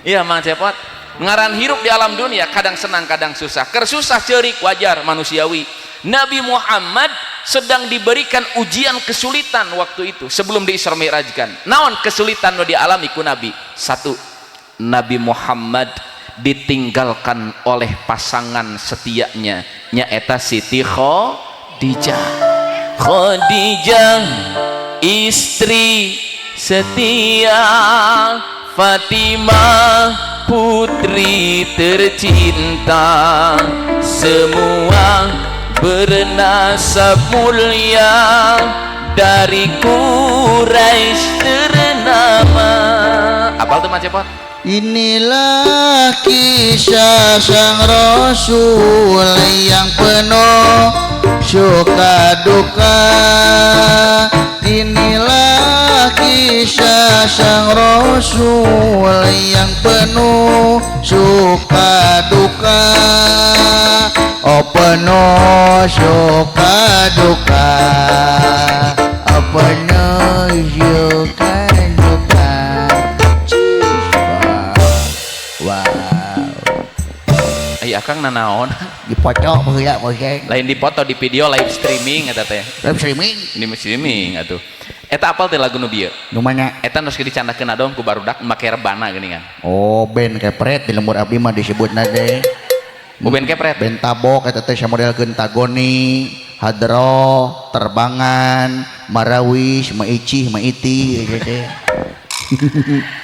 Iya Mang Cepot. Ngaran hirup di alam dunia kadang senang kadang susah. Keur susah ceurik wajar manusiawi. Nabi Muhammad sedang diberikan ujian kesulitan waktu itu sebelum di Isra Mi'rajkan. Naon kesulitan nu dialami ku Nabi? Satu, Nabi Muhammad ditinggalkan oleh pasangan setianya nyaeta Siti Khadijah. Khadijah istri setia, Fatimah putri tercinta, semua bernasab mulia dari Quraisy ternama. Apal tuh Mas Cepot? Inilah kisah sang Rasul yang penuh suka duka. Inilah kisah sang Rasul yang penuh suka duka. Oh penuh suka duka, oh penuh suka duka. Wow. Ai akang nanaon? Dipoto baheula boseng. Lain dipoto di video live streaming eta teh. Live streaming? Ini streaming atuh. Eta apal teh lagu nu bieu? Nu mana? Eta nu dicandakeun adom ku barudak make rebana geuningan. Oh, band kepret di lembur abdi mah disebutna teh. Oh, band kepret. Band tabok eta teh samodelkeun tagoni, hadro, terbangan, marawis, maicih, maiti eta teh.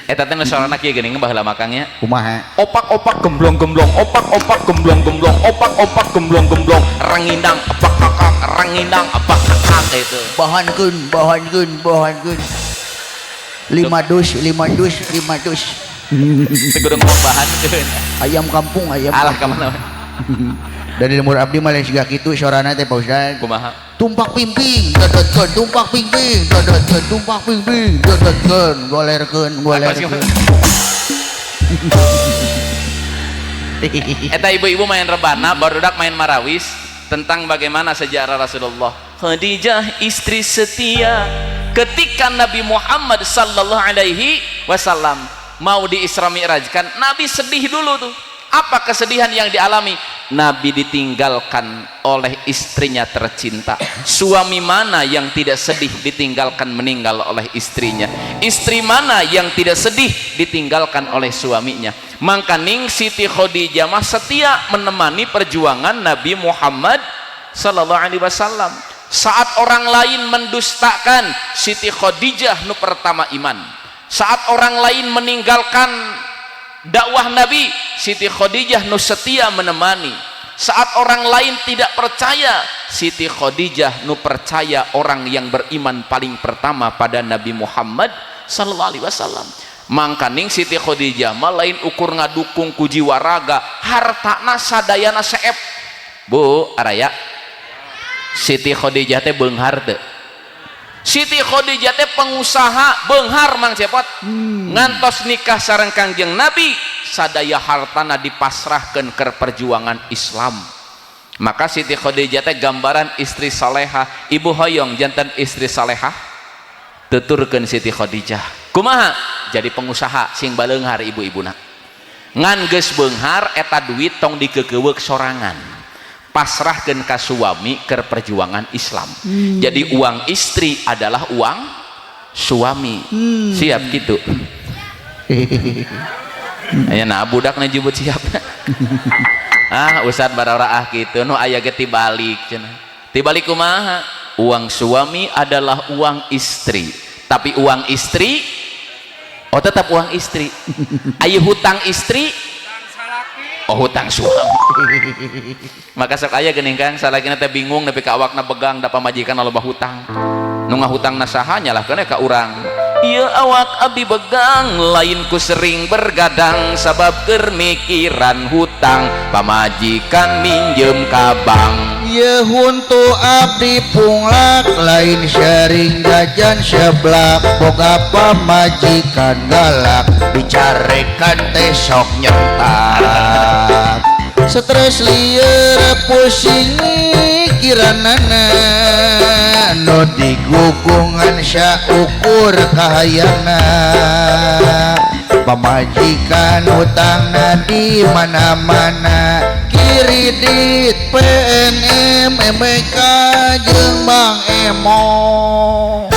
Eta teh nu sorana kieu geuning baheula makangnya. Kumaha? Opak-opak gemblong-gemblong, opak-opak gemblong-gemblong, opak-opak gemblong-gemblong, rangindang apak kakak, rangindang apak kakak itu. Bahankeun, bahankeun, bahankeun. 5 dus, 5 dus, 5 dus. Teu kudu ngomong bahan keun. Ayam kampung, ayam. Alah ka mana? Dari lemur abdi mah lain siga kitu sorana teh Pak Ustad. Kumaha? Tumpak pingping, dodotkeun, tumpak pingping, dodotkeun, tumpak pingping, dodotkeun, golerkeun, golerkeun. Eta ibu-ibu main rebana, barudak main marawis tentang bagaimana sejarah Rasulullah. Khadijah istri setia ketika Nabi Muhammad sallallahu alaihi wasallam mau di Isra Mi'rajkan, Nabi sedih dulu tuh. Apa kesedihan yang dialami? Nabi ditinggalkan oleh istrinya tercinta. Suami mana yang tidak sedih ditinggalkan meninggal oleh istrinya? Istri mana yang tidak sedih ditinggalkan oleh suaminya? Mangkaning Siti Khadijah mah setia menemani perjuangan Nabi Muhammad sallallahu alaihi wasallam. Saat orang lain mendustakan, Siti Khadijah nu pertama iman. Saat orang lain meninggalkan dakwah Nabi, Siti Khadijah nu setia menemani. Saat orang lain tidak percaya, Siti Khadijah nu percaya orang yang beriman paling pertama pada Nabi Muhammad sallallahu alaihi wasallam. Mangkaning Siti Khadijah mah lain ukur ngadukung ku jiwa raga, hartana sadayana seep. Bu, araya Siti Khadijah teh beunghar teu? Siti Khadijah teh pengusaha beunghar Mang Cepot. Ngantos nikah sareng Kangjeng Nabi, sadaya hartana dipasrahkeun ke perjuangan Islam. Maka Siti Khadijah teh gambaran istri salehah. Ibu hoyong jantan istri salehah, tuturkeun Siti Khadijah. Kumaha? Jadi pengusaha sing baleunghar ibu-ibuna. Ngan geus beunghar eta duit tong dikeukeuweuk sorangan, pasrahkeun ka suami ke perjuangan Islam. Jadi uang istri adalah uang suami. Siap gitu. Aya nah budak na jebut siap. Ah ustad barara ah kitu nu aya ge tibalik cenah. Tibalik kumaha? Uang suami adalah uang istri, tapi uang istri oh tetap uang istri. Aya hutang istri, oh hutang suami. Maka sok aya geuning Kang, salakina teh bingung nepi ka awakna begang da pamajikan loba hutang. Nu ngahutangna saha nyalahkeun ka urang. Ieu awak abdi begang lain ku sering bergadang sabab keur mikiran hutang pamajikan minjem ka bank. Ieu huntu abdi punglak lain sering jajan seblak boga pamajikan galak dicarekan teh sok nyentak. Stres lieur pusing mikiranana nu digugungan saukur kahayana pamajikan hutangna di mana-mana kredit PNM MBK jeung Bank Emok.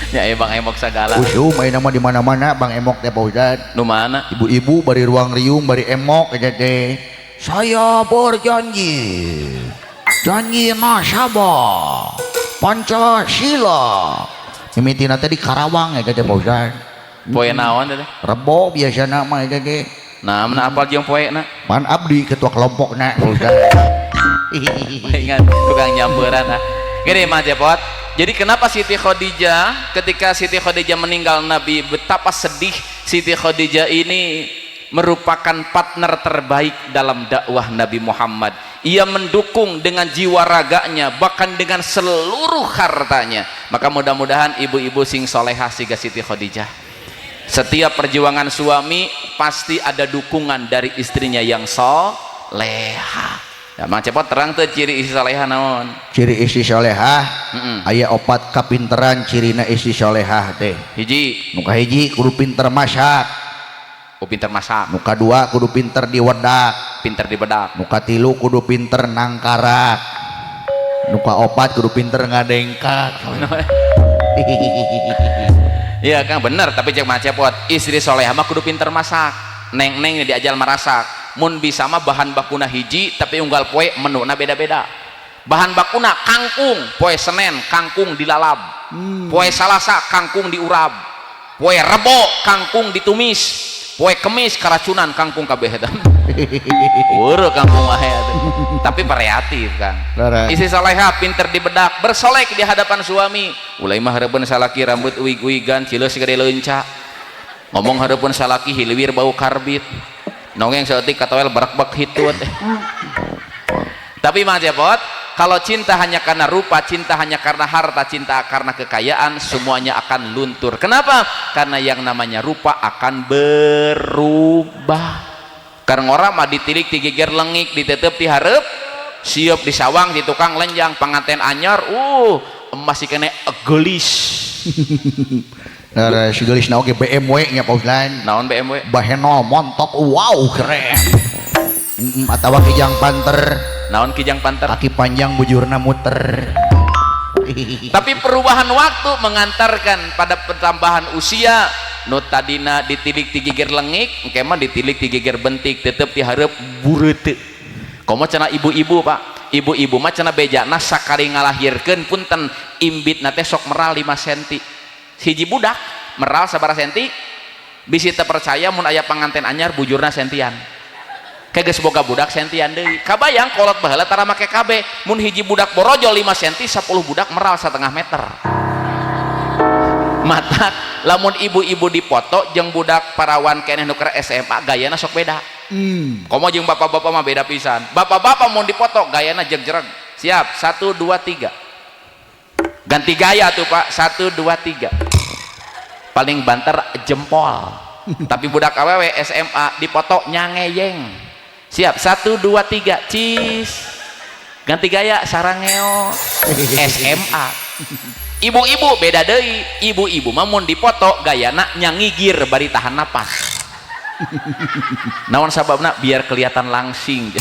Ya Bang Emok sagala. Usum ayeuna mah di mana-mana Bang Emok teh Pak Ustad. Nu mana? Ibu-ibu bari ruang riung bari emok eta teh. Saya berjanji. Janji nasabah Pancasila. Mimitina teh di Karawang eta teh Pak Ustad. Poe naon teh? Rebo biasana mah eta teh. Nah, mana apal jeung poena? Man abdi ketua kelompokna Pak Ustad. Ingat tukang nyamperan ah. Gini Mang Cepot. Jadi kenapa Siti Khadijah ketika Siti Khadijah meninggal Nabi betapa sedih. Siti Khadijah ini merupakan partner terbaik dalam dakwah Nabi Muhammad. Ia mendukung dengan jiwa raganya, bahkan dengan seluruh hartanya. Maka mudah-mudahan ibu-ibu sing solehah siga Siti Khadijah. Setiap perjuangan suami pasti ada dukungan dari istrinya yang soleha. Ya, Mang Cepot terang tuh ciri istri solehah naon? Ciri istri solehah, aya opat kapinteran cirina istri solehah teh. Hiji, nu kahiji kudu pinter masak. Oh, pinter masak. Nu kadua kudu pinter diwedak. Pinter dibedak. Nu katilu kudu pinter nangkarak. Nu kaopat kudu pinter ngadengkak. Iya Kang bener, tapi cek Mang Cepot istri solehah mah kudu pinter masak. Neng-neng diajal marasak. Mun bisa mah bahan bakuna hiji tapi unggal poe menuna beda-beda. Bahan bakuna kangkung, poe Senen kangkung dilalab, poe Salasa kangkung diurab, poe Rebo kangkung ditumis, poe Kemis keracunan kangkung kabeh eta. Weureuh kampung wae atuh. Tapi variatif Kang. Istri soleha pinter dibedak, bersolek di hadapan suami. Ulah mah hareupeun salaki rambut uig-uigan, cileus gede leunca. Ngomong hareupeun salaki hiliwir bau karbit. Nongeng saeutik katoel barakbak hitut. Tapi Mang Cepot, kalau cinta hanya karena rupa, cinta hanya karena harta, cinta karena kekayaan, semuanya akan luntur. Kenapa? Karena yang namanya rupa akan berubah. Karena orang mah ditilik ti geger lengik, ditetep ti hareup, siap di sawang di tukang lenjang panganten anyar, emas kene gelis. Leres gelis na oge BMW nya Pak Ustad. Naon BMW? Bahenol montok, wow keren. Atawa kijang panter. Naon kijang panter? Kaki panjang bujurna muter. Tapi perubahan waktu mengantarkan pada pertambahan usia. Nu tadina ditilik ti gigir lengik, engke mah ditilik ti gigir bentik, tetep dihareup bureuteuh. Komo cenah ibu-ibu Pak, ibu-ibu mah cenah bejana sakali ngalahirkeun punten imbitna teh sok meral 5 senti. Hiji budak meral sabaraha senti? Bisi teu percaya mun aya panganten anyar bujurna sentian. Kayak geus boga budak sentian deui. Kabayang kolot baheula tara make KB, mun hiji budak borojol 5 senti, 10 budak meral 1,5 meter. Mata lamun ibu-ibu dipoto jeung budak parawan keneh nu keur SMA gayana sok beda. Komo jeung bapak-bapak mah beda pisan. Bapak-bapak mun dipoto gayana jegjereg. Siap, 1 2 3. Ganti gaya tuh Pak, 1 2 3. Paling banter jempol. Tapi budak awewe SMA dipoto nyangeyeng. Siap, 1 2 3, cis. Ganti gaya sarangeo. SMA. Ibu-ibu beda deui. Ibu-ibu mah mun dipoto gayana nyangigir bari tahan napas. Naon sababna? Biar kelihatan langsing.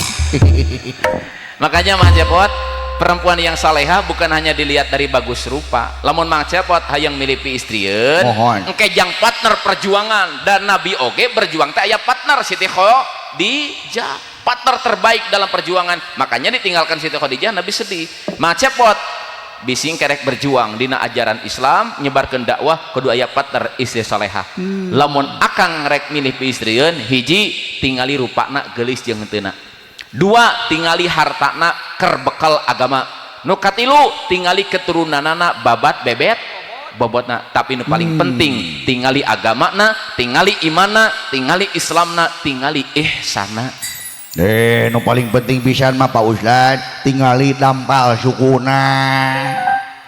Makanya Mang Cepot, perempuan yang saleha bukan hanya dilihat dari bagus rupa. Lamun Mang Cepot hayang milih istrieun, engke jang partner perjuangan. Dan Nabi oge berjuang teh aya partner Siti Khadijah, partner terbaik dalam perjuangan. Makanya ditinggalkan Siti Khadijah, Nabi sedih. Mang Cepot bising kerek berjuang dina ajaran Islam, nyebarkeun dakwah, kudu aya partner istri saleha. Lamun akang rek milih istrieun, hiji tingali rupana geulis jeung henteuna. Dua, tingali hartana keur bekal agama. Nu katilu, tingali keturunanana babat bebet bobotna. Tapi nu paling penting tingali agamana, tingali imanna, tingali islamna, tingali ihsana. Nu paling penting pisan mah Pak Ustad, tingali dampal sukuna.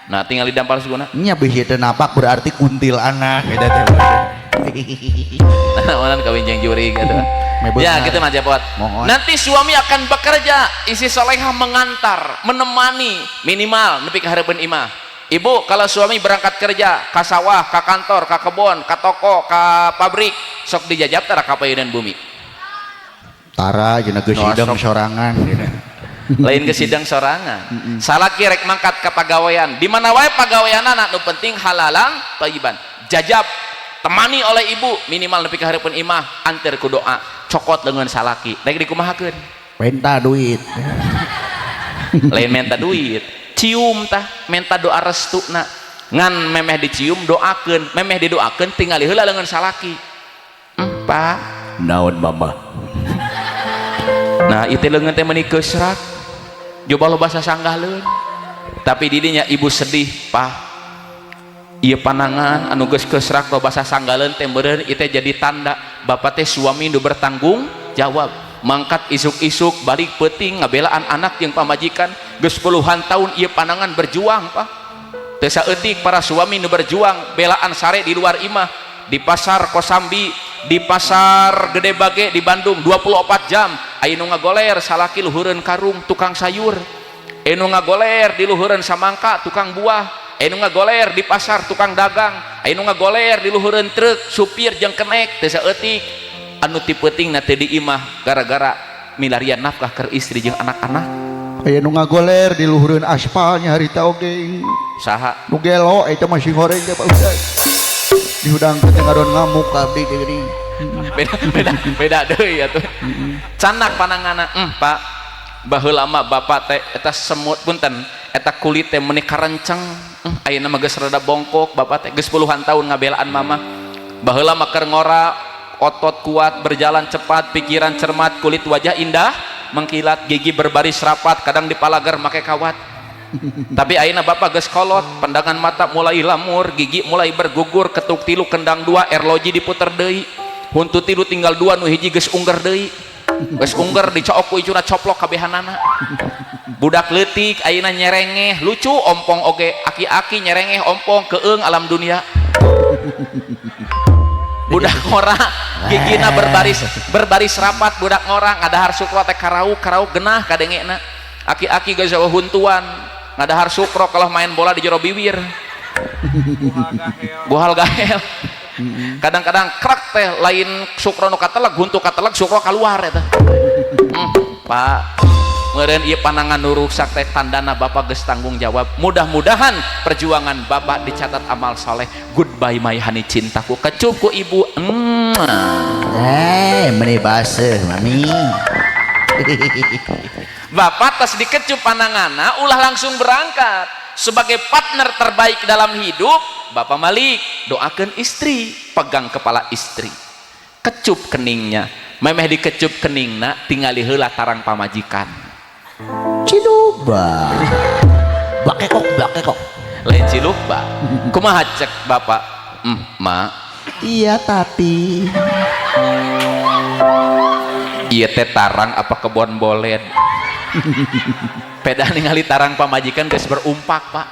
Nah, tingali dampal sukuna. Nya bisi teu napak berarti kuntilanak eta teh. Naonan kawin jeung jurig gitu. Ya gitu Mas Cepot. Nanti suami akan bekerja, istri soleha mengantar, menemani minimal nepi ka hareupeun imah. Ibu kalau suami berangkat kerja ka sawah, ka kantor, ka kebon, ka toko, ka pabrik, sok dijajab tara ka payunan bumi. Tara jeung geus sidang sorangan. Lain geus sidang sorangan. Salaki rek mangkat ka pagawean. Di mana wae pagaweanana nu penting halalan thayyiban. Jajab, temani oleh ibu minimal nepi ka hareupeun imah, anter ku doa, cokot leungeun salaki. Rek dikumahakeun? Menta duit. Lain menta duit, cium tah, menta doa restuna. Ngan memeh dicium doakeun, memeh didoakeun tingali heula leungeun salaki. Pak, naon mama? Nah, itu leungeun teh meuni keusrak. Coba loba sasanggah leun. Tapi didinya ibu sedih, Pak. Ieu panangan anu geus keusrak loba sasanggaleun teh meureun ieu teh jadi tanda bapak teh suami nu bertanggung jawab. Mangkat isuk-isuk balik peuting ngabelaan anak jeung pamajikan. Geus puluhan tahun ieu panangan berjuang, Pak. Teu saeutik para suami nu berjuang belaan sare di luar imah, di pasar Kosambi, di pasar Gede Bage di Bandung 24 jam. Aya nu ngagoler salaki luhureun karung tukang sayur, aya nu ngagoler di luhureun samangka tukang buah, aya nu ngagoler di pasar tukang dagang, aya nu ngagoler di luhureun truk supir jeung kenek. Teu saeutik anu ti peutingna teu di imah gara-gara milarian nafkah keur istri jeung anak-anak. Aya nu ngagoler di luhureun aspalnya harita oge. Saha? Nu gelo eta mah sing goreng teh Pak Ustaz. Dihudangkeun teh ngadon ngamuk ka abdi teh geuning. Beda deui atuh. Canak pananganna, Pak, baheula mah bapak teh eta semut punten, eta kulit teh meuni karenceng, ayeuna mah geus rada bongkok, bapak teh geus puluhan tahun ngabelaan mama. Baheula mah keur ngora Otot kuat, berjalan cepat, pikiran cermat, kulit wajah indah, mengkilat, gigi berbaris rapat, kadang dipalagar make kawat. Tapi ayeuna bapak geus kolot, pandangan mata mulai lamur, gigi mulai bergugur, ketuk tilu kendang dua, erloji diputer deui. Huntu tilu tinggal dua, nu hiji geus ungger deui. Geus ungger dicook ku icuna coplok kabehanana. Budak leutik ayeuna nyerengeh, lucu ompong oge, aki-aki nyerengeh ompong keung alam dunia. Budak ngora gigina berbaris rapat, budak ngora ngadahar sukro teh karauk karauk genah kadengena. Aki-aki geus huntuan ngadahar sukro kalau main bola di jero biwir. Buhal gahel. Kadang-kadang krak teh lain sukro nu kateleg, huntu kateleg sukro keluar eta. Pak, meureun ieu panangan nu rusak teh tandana bapak geus tanggung jawab. Mudah-mudahan perjuangan bapak dicatat amal soleh. Goodbye my honey cintaku, kecup ku ibu. Meni baseuh mami. Bapak tas dikecup pananganna ulah langsung berangkat. Sebagai partner terbaik dalam hidup, Bapak Malik doakan istri, pegang kepala istri, kecup keningnya. Memeh dikecup keningna tingali heula tarang pamajikan. Ciluba. Bakekok bakekok. Lain ciluba. Kumaha cek bapak? Ma. Iya tapi ieu teh tarang apa kebon boled? Peda ningali tarang pamajikan geus berumpak, Pak.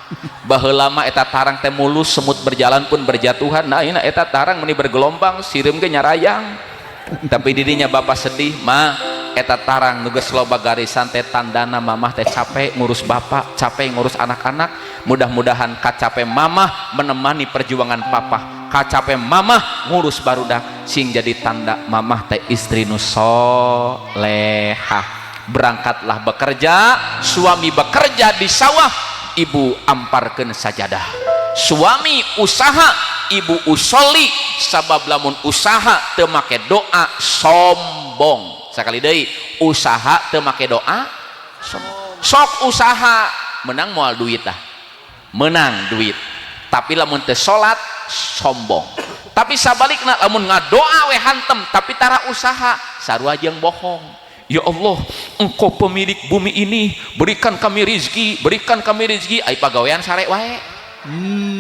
Baheula mah eta tarang teh mulus, semut berjalan pun berjatuhan. Nah, ayeuna eta tarang meni bergelombang, sireum ge nyarayang. Tapi didinya bapak sedih, ma, eta tarang nu geus loba garisan teh tandana mamah teh capek ngurus bapak, capek ngurus anak-anak. Mudah-mudahan kacape mamah menemani perjuangan papa, kacape mamah ngurus barudak sing jadi tanda mamah teh istri nu solehah. Berangkatlah bekerja, suami bekerja di sawah, ibu amparkeun sajadah. Suami usaha, ibu usoli, sabab lamun usaha teu make doa sombong. Sakali deui, usaha teu make doa sombong. Sok usaha menang moal duit tah. Menang duit. Tapi lamun teu salat sombong. Tapi sabalikna lamun ngadoa we hantem tapi tara usaha, sarua jeung bohong. Ya Allah, Engkau pemilik bumi ini, berikan kami rizki, berikan kami rizki. Ai pagawean sare wae.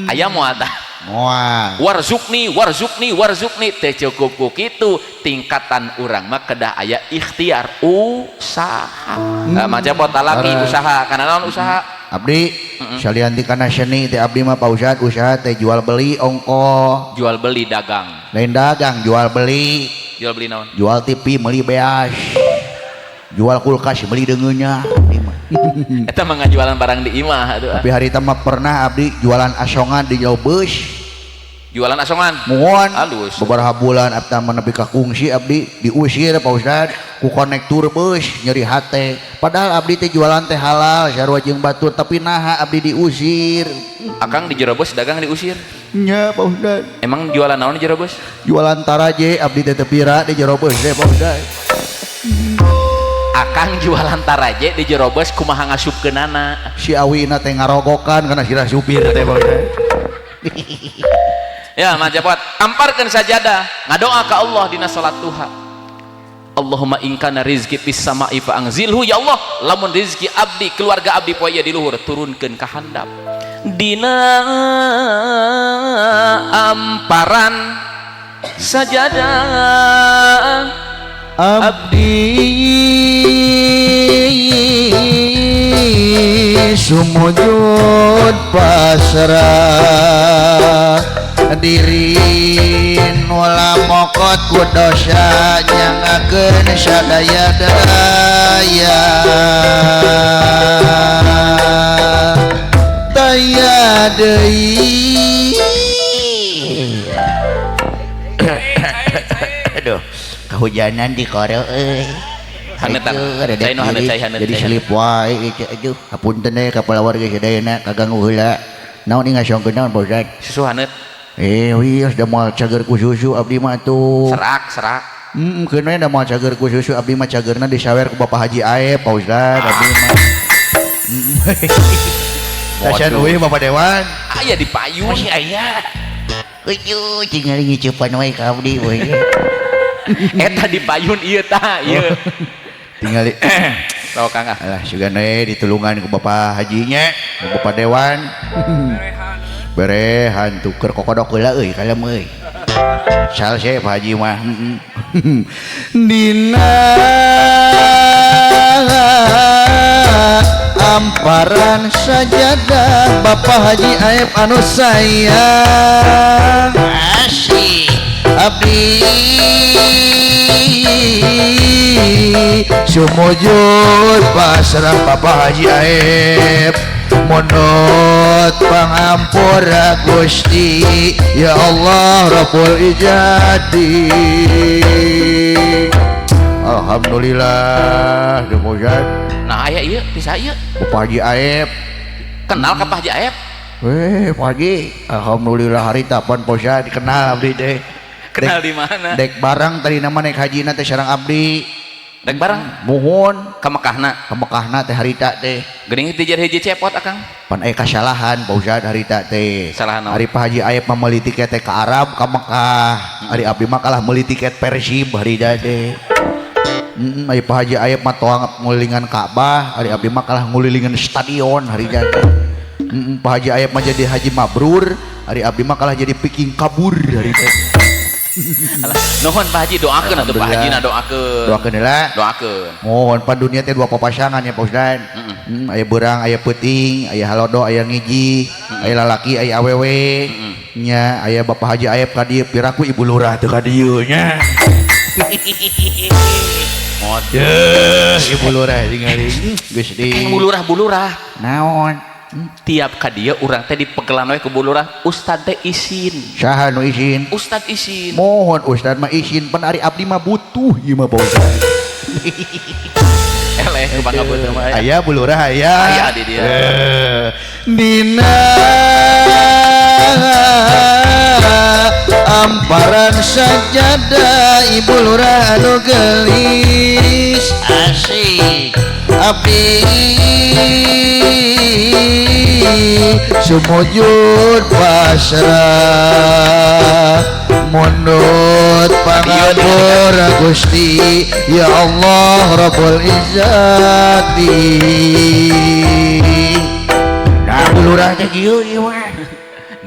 Aya moal tah? Moal. Warzukni, warzukni, warzukni. Teu cukup ku kitu, tingkatan urang mah kedah aya ikhtiar usaha. Nah, maca pot talaki usaha, kana naon usaha? Abdi salian ti kana seni teh abdi mah Pak Ustad usaha teh jual beli ongkoh. Jual beli dagang. Lain dagang, jual beli. Jual beli naon? Jual TV meuli beas. Jual kulkas beli deungeunya. Eta mah ngajualan barang di imah atuh. Tapi hari mah pernah abdi jualan asongan di jauh bus. Jualan asongan? Muhun. Halus. Beberapa bulan abdi mah nepi ka kungsi abdi diusir Pak Ustad ku konektur bus nyeri hate. Padahal abdi teh jualan teh halal sarua jeung batur tapi naha abdi diusir. Akang di jero bus dagang diusir? Nya Pak Ustad. Emang jualan naon di jero bus? Jualan taraje abdi teh teu pira di jero bus teh Pak Ustad. Akang jualan taraje di jero bus kumaha ngasupkeunana? Si awina teh ngarogokan kana sirah supir teh Pak Ustad. Ya, Mang Cepot, amparkeun sajadah, ngadoa ka Allah dina salat duha. Allahumma in kana rizki fis sama'i fa anzilhu, ya Allah, lamun rizki abdi, keluarga abdi poe di luhur turunkeun ka handap. Dina amparan sajadah abdi sumujud pasrah diri nula mokot ku dosa nyangakeun sadaya daya daya deui. Aduh, kehujanan di koro euy. Hanetan. Cai nu hanet, cai hanet. Jadi selip wae aduh, hapunten deui ka palawarga sadayana kaganggu heula. Naon ieu ngasongkeun naon Pak Ustad? Susu hanet. Wios da moal cager ku susu abdi mah atuh. Serak, serak. Keun we da moal cager ku susu abdi mah cagerna disawer ku Bapak Haji Aep Pak Ustad abdi mah. Kasihan euy Bapak Dewan. Aya di payun. Masih aya. Uju tinggal ngicupan wae ka abdi we. Eta di payun ieu tah ieu. Tinggal Sok Kang ah. Alah sugan we ditulungan ku Bapak Hajinya, ku Bapak Dewan. Berehan tuker kokodok heula euy kalem euy. Salse Pak Haji mah. Dina amparan sajadah Bapak Haji Aep anu sayang. Asik abdi sumujud pasrah Bapak Haji Aep munut pangampura Gusti ya Allah Rabbul Ijadi. Alhamdulillah demikian. Nah aya ieu ti saha ieu? Bapak Haji Aep. Kenal ka Pak Haji Aep? Pak Haji, alhamdulillah harita pan posa dikenal abdi teh. Kenal di mana? Dek barang tadi nama naik hajina teh sareng abdi. Dek barang? Muhun ka Mekahna. Ka Mekahna teh harita teh. Geuning teh jadi hiji cepot akang. Pan aya kasalahan Pak Ustad harita teh. Salahan naon? Ari Pak Haji Aep mah meuli tiket teh ka Arab ka Mekah. Ari abdi mah kalah meuli tiket Persib harita teh. Ari Pak Haji Aep mah toang ngulilingan Ka'bah, ari abdi mah kalah ngulilingan stadion harita teh. Pak Haji Aep mah jadi haji mabrur, ari abdi mah kalah jadi piking kabur harita. Alah, nuhun Pak Haji doakeun atuh Pak Haji na doakeun. Doakeun heula. Doakeun. Mohon pan dunia teh dua papasangan ya Pak Ustad. Aya beurang, aya peuting, aya halodo, aya ngiji, aya lalaki, aya awewe. Nya aya Bapak Haji Aep ka dieu piraku Ibu Lurah teu ka dieu nya. Mode Ibu Lurah ningali geus di. Keng Bu Lurah. Naon? Tiap ka dieu urang teh dipegelan we ku Bu Lurah, ustad teh isin. Saha nu isin? Ustad isin. Mohon ustad mah isin pan ari abdi mah butuh ieu mah Pak Ustad. Eleh bangga butuh mah. Aya Bu Lurah aya. Aya di dieu. Dina amparan sajadah Ibu Lurah anu geulis. Asik abdi sumujud pasrah munut pangampura Gusti ya Allah Rabbul Izzati. Nah Bu Lurah teh kieu ieu mah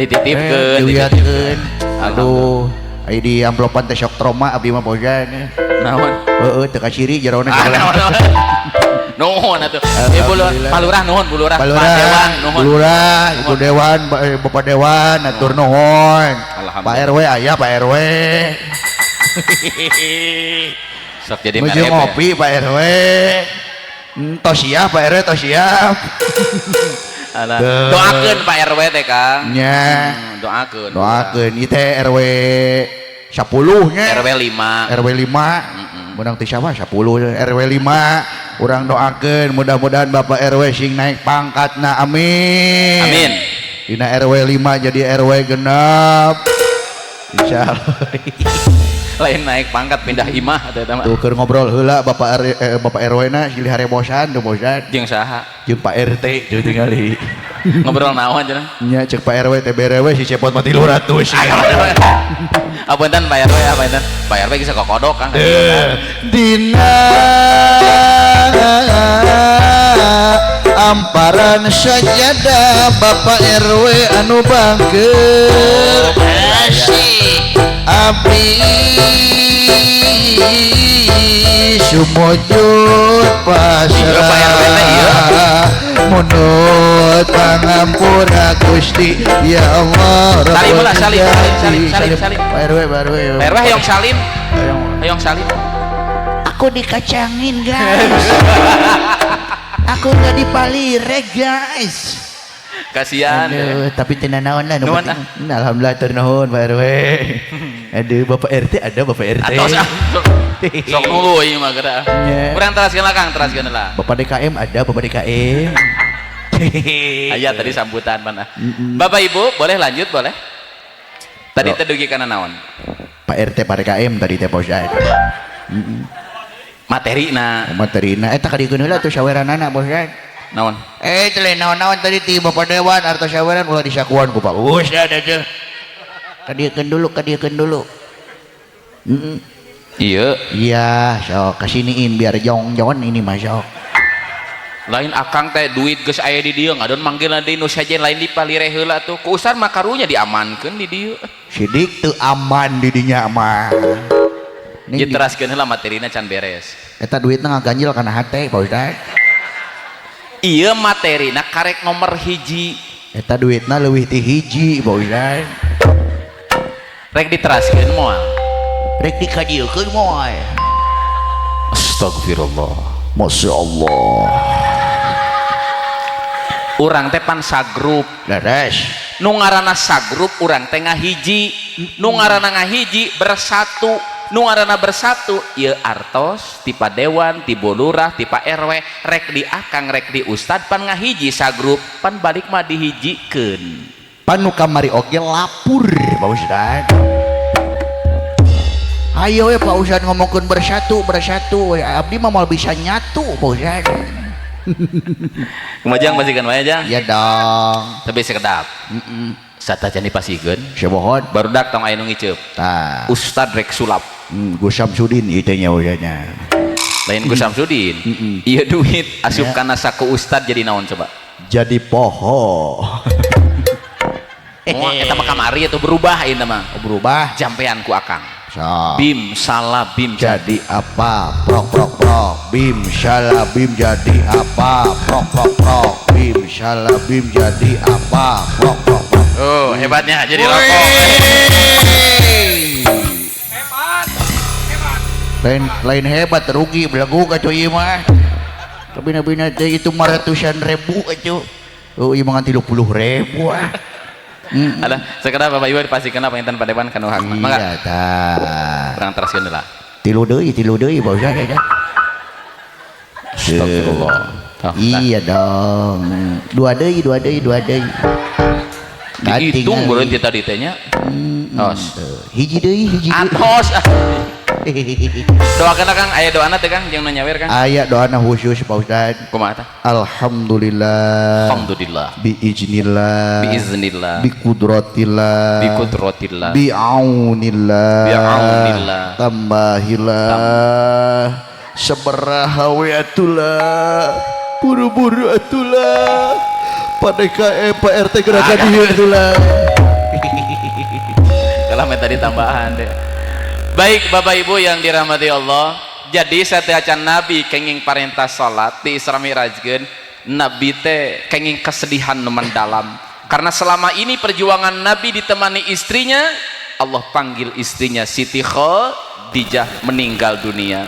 dititipkeun dititipkeun. Aduh aya di amplopan teh sok trauma abdi mah bojan. Naon? Heeh teu kaciri jerona segala. Nuhun atuh. Ibu Lurah, Pak Lurah nuhun, Bu Lurah, Pak Dewan nuhun. Bu Lurah, Ibu Dewan, Bapak Dewan atur nuhun. Pak RW aya Pak RW. Sok jadi menuju ngopi Pak RW. Tos siap Pak RW, tos siap. Doakeun Pak RW teh Kang. Nya. Doakeun. Doakeun ieu teh RW 10 nya. RW 5. RW 5. Menang ti siapa 10 RW 5. Urang doakeun mudah-mudahan Bapak RW sing naik pangkatna amin. Amin. Dina RW 5 jadi RW genep. Insyaallah. Lain naik pangkat pindah imah teh mah. Tuh keur ngobrol heula Bapak Bapak RW na silih harebosan teu bosan. Jeung saha? Jeung Pak RT jeung tingali. Ngobrol naon cenah? Nya cek Pak RW teh berewe si cepot mah 300. Apunten Pak RW apunten. Pak RW geus kokodok Kang. Dina amparan sajadah Bapak RW anu bangker. Asik abdi sumujud pasrah munut pangampura Gusti ya Allah. Salim lah, salim, salim, salim, salim. Pak RW, Pak RW. Pak RW hayong salim. Hayong salim. Aku dikacangin guys. Aku nggak dipalire guys. Kasihan. Aduh, tapi teu naon lah. Alhamdulillah tur nuhun Pak RW. Aduh, Bapak RT ada Bapak RT. Atos ah. Sok nuluy ieu mah geura. Urang teraskeun lah Kang, teraskeun lah. Bapak DKM ada, Bapak DKM. Aya tadi sambutan mana. Bapak Ibu, boleh lanjut boleh? Tadi teh dugi kana naon? Pak RT Pak DKM tadi teh Pak Ustad. Materina. Materina eta kadiekeun heula tuh saweranana Pak Ustad. Naon? Teh lain naon-naon tadi ti Bapak Dewan artos saweran ulah disakuan ku Pak Ustad teh. Kadiekeun dulu, kadiekeun dulu. Iya. Iya, sok kesiniin biar jongjon ini mah sok. Lain akang teh duit geus aya di dieu ngadon manggilna deui nu sejen lain dipalire heula tuh. Ku Ustad mah karunya diamankeun di dieu. Sidik teu aman di dinya mah. Diteraskeun heula materina can beres. Eta duitna ngaganjil kana hate Pak Ustad. Ieu materina karek nomor hiji. Eta duitna leuwih ti hiji Pak Ustad. Rek diteraskeun moal. Rek dikadieukeun moal. Astagfirullah. Masya Allah. Urang teh pan sagrup. Leres. Nu ngaranna sagrup urang teh ngahiji. Nu ngaranna ngahiji bersatu. Nu ngaranna bersatu ieu artos ti padewan, ti lurah, ti Pak RW, rek di akang, rek di ustad pan ngahiji sagrup, pan balik mah dihijikeun. Pan nu kamari oge lapur Pak Ustad. Ayo we Pak Ustad ngomongkeun bersatu, bersatu. Abdi mah moal bisa nyatu Pak Ustad. Kumajang pasikeun wae jang. Iya dong. Tapi sekedap. Satacan dipasikeun. Sebohon. Barudak tong aya nu ngiceup. Tah. Ustad rek sulap. Gus Samsudin ieu nya nya. Lain Gus Samsudin. Ieu duit asup kana saku ustad jadi naon coba? Jadi poho. Moal eta mah kamari atuh berubah ieu mah. Berubah. Jampean ku akang. So. Bim salah bim jadi apa? Prok prok prok. Bim salah bim jadi apa? Prok prok prok. Bim salah bim jadi apa? Prok prok prok. Oh, hebatnya jadi rokok. Hebat. Hebat. Lain hebat rugi belegug atuh ieu mah. Tapi nabina teh itu mah ratusan ribu atuh. Oh, ieu mah 30.000 ah. Ada sekedar Bapak Ibu dipastikan apa intan padepan kanu hakna. Mangga. Iya tah. Urang teraskeun heula. Tilu deui Pak Ustad ya. Astagfirullah. Iya dong. Dua deui. Dihitung beureun ti tadi teh nya. Tos. Hiji deui. Atos. Doakeun Kang, aya doana teh Kang jeung nu nyawer Kang. Aya doana khusus Pak Ustad. Kumaha tah? Alhamdulillah. Alhamdulillah. Biiznillah. Biiznillah. Biqudratillah. Biqudratillah. Biaunillah. Biaunillah. Tambahillah. Sabaraha we atulah. Buru-buru atulah. Pak DKE, Pak RT gerakan dieu atulah. Kalau minta tambahan deh. Baik Bapak Ibu yang dirahmati Allah, jadi setiap Nabi kenging parentah salat di Isra Mi'rajkeun, Nabi teh kenging kesedihan nu mendalam. Karena selama ini perjuangan Nabi ditemani istrinya, Allah panggil istrinya Siti Khadijah meninggal dunia.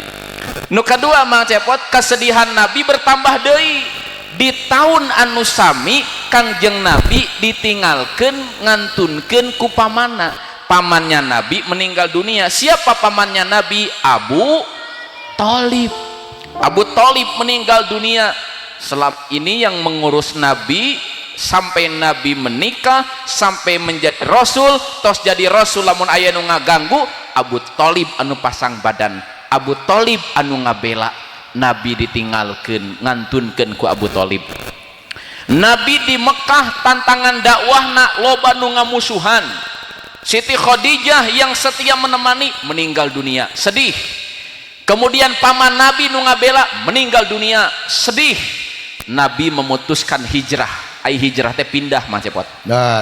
Nu kedua Mang Cepot, kesedihan Nabi bertambah deui. Di tahun anu sami Kangjeng Nabi ditinggalkeun ngantunkeun ku pamanna. Pamannya Nabi meninggal dunia. Siapa pamannya Nabi? Abu Thalib. Abu Thalib meninggal dunia. Selama ini yang mengurus Nabi sampai Nabi menikah, sampai menjadi rasul, tos jadi rasul lamun aya nu ngaganggu, Abu Thalib anu pasang badan, Abu Thalib anu ngabela. Nabi ditinggalkeun, ngantunkeun ku Abu Thalib. Nabi di Mekah tantangan dakwahna loba nu ngamusuhan. Siti Khadijah yang setia menemani meninggal dunia, sedih. Kemudian paman Nabi nu ngabela meninggal dunia, sedih. Nabi memutuskan hijrah. Ai hijrah teh pindah Mang Cepot.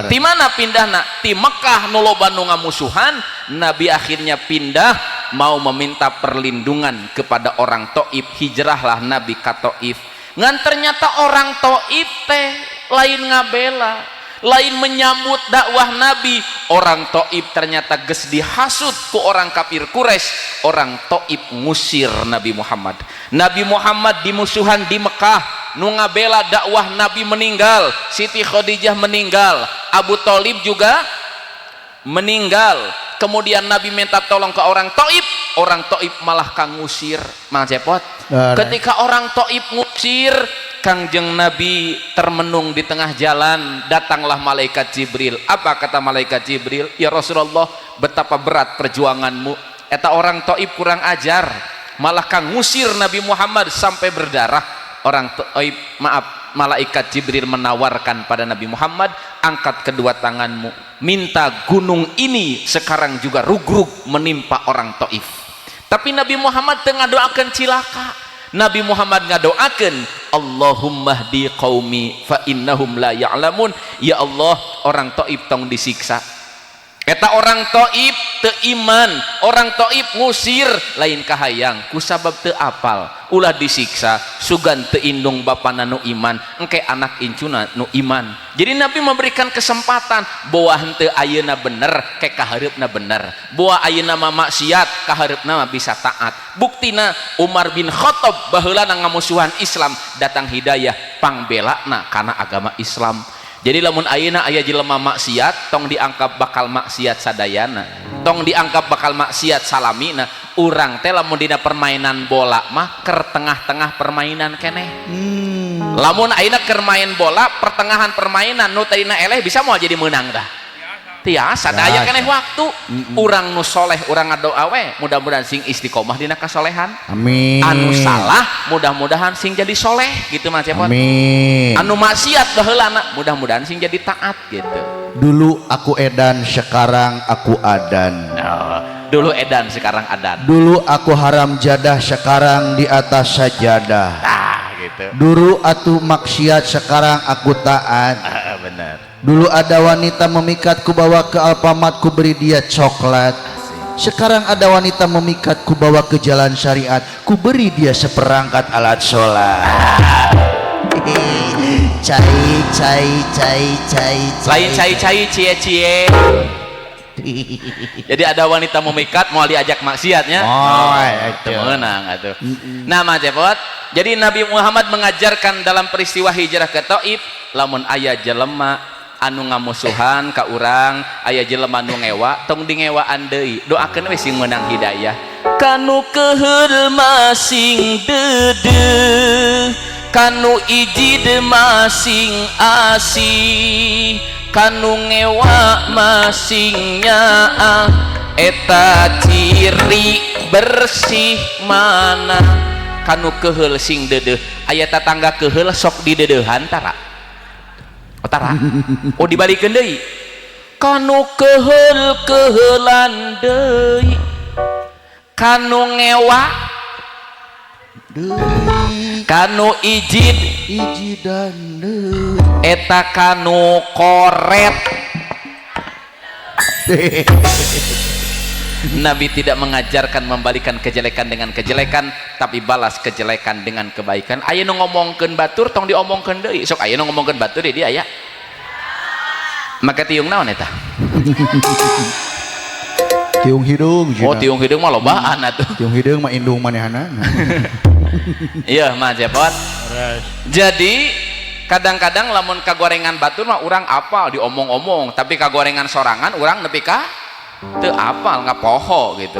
Di mana pindahna? Di Mekah nu loba nu ngamusuhan, Nabi akhirnya pindah mau meminta perlindungan kepada orang Taif. Hijrahlah Nabi ka Taif. Ngan ternyata orang Taif teh lain ngabela, lain menyambut dakwah Nabi. Orang Taif ternyata geus dihasut ku orang kafir Quraisy. Orang Taif ngusir Nabi Muhammad. Nabi Muhammad dimusuhan di Mekah, nu ngabela dakwah Nabi meninggal, Siti Khadijah meninggal, Abu Thalib juga meninggal. Kemudian Nabi minta tolong ke orang Taif, orang Taif malah kang ngusir. Mang Cepot. Ketika orang Taif ngusir, Kangjeng Nabi termenung di tengah jalan, datanglah malaikat Jibril. Apa kata malaikat Jibril? Ya Rasulullah, betapa berat perjuanganmu. Eta orang Taif kurang ajar, malah kang ngusir Nabi Muhammad sampai berdarah. Orang Taif, maaf, malaikat Jibril menawarkan pada Nabi Muhammad, angkat kedua tanganmu, minta gunung ini sekarang juga rugrug menimpa orang Taif. Tapi Nabi Muhammad teu ngadoakeun cilaka. Nabi Muhammad ngadoakeun Allahumma hdi qaumi fa innahum la ya'lamun. Ya Allah, orang Taif tong disiksa. Eta orang Taif teu iman, orang Taif ngusir lain kahayang kusabab teu apal, ulah disiksa, sugan teu indung bapana nu iman, engke anak incuna nu iman. Jadi Nabi memberikan kesempatan, boa henteu ayeuna bener, ke kahareupna bener. Boa ayeuna mah maksiat, kahareupna mah bisa taat. Buktina Umar bin Khattab baheulana ngamusuhan Islam, datang hidayah pangbelana kana agama Islam. Jadi lamun ayeuna aya jelema maksiat, tong dianggap bakal maksiat sadayana, tong dianggap bakal maksiat salamina. Urang teh lamun dina permainan bola mah ker tengah-tengah permainan keneh. Lamun ayeuna keur main bola pertengahan permainan nu tadina eleh bisa moal jadi meunang dah. Tiasa da aya keneh waktu. Urang nu soleh urang ngadoa we, mudah-mudahan sing istiqomah dina kasolehan. Amin. Anu salah mudah-mudahan sing jadi soleh gitu Mas Cepot. Amin. Anu maksiat baheulana mudah-mudahan sing jadi taat gitu. Dulu aku edan, sekarang aku adan. Oh, dulu edan sekarang adan. Dulu aku haram jadah, sekarang di atas sajadah. Ah gitu. Dulu aku maksiat, sekarang aku taat. Ah, benar. Dulu ada wanita memikat, ku bawa ke Alfamart, ku beri dia coklat. Sekarang ada wanita memikat, ku bawa ke jalan syariat, ku beri dia seperangkat alat sholat. Cai cai cai cai cai. Lain cai cai cie cie. Jadi ada wanita memikat mau diajak maksiatnya. Oh, itu menang atuh. Nah, Mas Cepot, jadi Nabi Muhammad mengajarkan dalam peristiwa hijrah ke Taif, lamun aya jelema anu ngamusuhan ka urang, aya jelema nu ngewa, tong dingewaan deui. Doakeun we sing meunang hidayah. Kanu keheul masing deudeuh, kanu ijid masing asih, kanu ngewa masing nyaah, eta ciri bersih mana. Kanu keheul sing deudeuh, aya tatangga keheul sok dideudeuhan tara. Oh, tara. Oh dibalikeun deui. Kanu keheul keheulan deui, kanu ngewa deui, kanu ijid ijidan deui, eta kanu koret. Nabi tidak mengajarkan membalikan kejelekan dengan kejelekan, tapi balas kejelekan dengan kebaikan. Aya nu ngomongkeun batur tong diomongkeun deui. Sok aya nu ngomongkeun batur di dia aya. Make tiung naon eta? Tiung hidung. Oh, tiung hidung mah lobaan atuh. Tiung hidung mah indung manehana. Iya, Mas Cepot. Jadi kadang-kadang lamun kagorengan batur mah urang apal diomong-omong, tapi kagorengan sorangan urang nepi ka teu apal ngapoho gitu.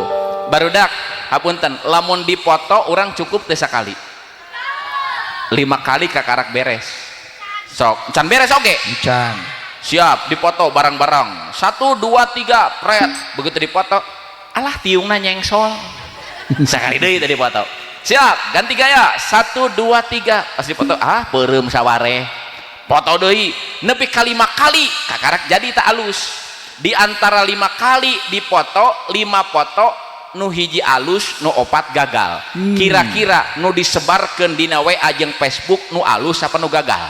Barudak, hapunten, lamun dipoto urang cukup teu sakali. 5 kali kakarak beres. Sok, can beres oge? Can. Siap, dipoto bareng-bareng. 1 2 3, pret. Begitu dipoto, alah tiungna nyengsol. Sakali deui tadi dipoto. Siap, ganti gaya. 1 2 3. Pas dipoto, ah peureum saware. Foto deui, nepi ka 5 kali kakarak jadi tak alus. Di antara 5 kali dipoto, 5 foto nu hiji alus, nu 4 gagal. Kira-kira nu disebarkeun dina WA jeung Facebook nu alus apa nu gagal?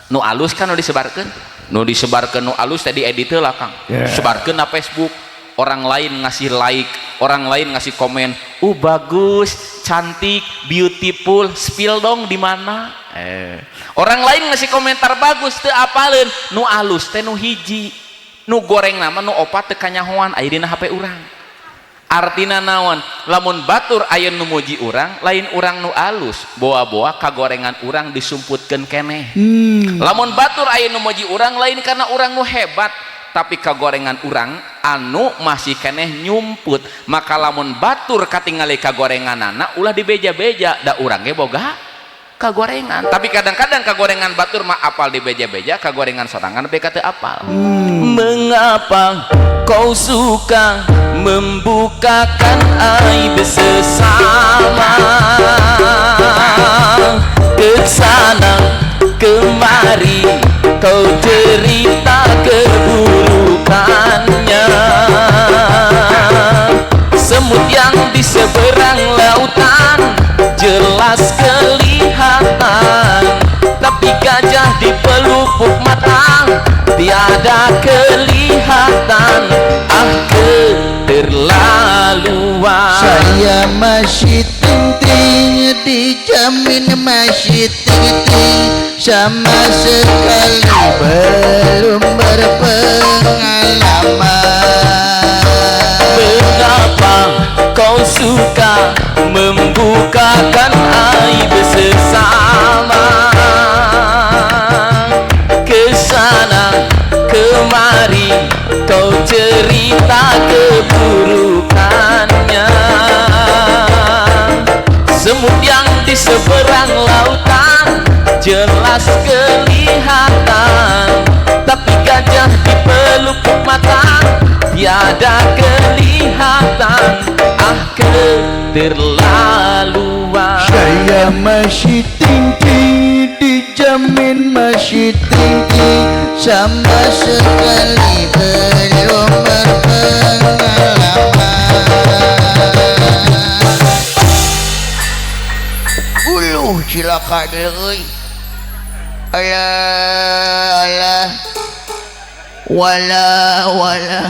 Nu alus kan nu disebarkeun. Nu disebarkeun nu alus tadi edit heula Kang. Yeah. Sebarkeun na Facebook, orang lain ngasih like, orang lain ngasih komen, bagus, cantik, beautiful, spill dong di mana? Orang lain ngasih komentar bagus teu apaleun, nu alus teh nu hiji, nu goreng nama nu 4 teu kanyahoan aya dina HP urang. Artina naon? Lamun batur aya nu muji urang, lain urang nu alus, boa-boa kagorengan urang disumputkeun keneh. Lamun batur aya nu muji urang, lain karena urang nu hebat, tapi kagorengan urang anu masih keneh nyumput. Maka lamun batur katingali kagorenganana ulah dibeja-beja, da urang ge boga kagorengan. Tapi kadang-kadang kagorengan batur mah apal dibeja-beja, kagorengan sorangan beka teu apal. Mengapa kau suka membukakan aib sesama, kesana kemari kau cerita keburukannya, semut yang di seberang lautan jelas kelihatan, tapi gajah di pelupuk mata tiada kelihatan. Ah, keterlaluan. Saya masih ting-ting, dijamin masih ting-ting, sama sekali belum berpengalaman. Mengapa kau suka membukakan aib sesama? Kesana kemari kau cerita keburukannya. Semut yang di seberang lautan jelas kelihatan, tapi gajah di pelupuk mata tiada kelihatan. Ah, keterlaluan. Saya masih ting-ting, dijamin masih ting-ting, sama sekali belum berpengalaman. Uluh cilaka deui. Alah alah. Wala wala.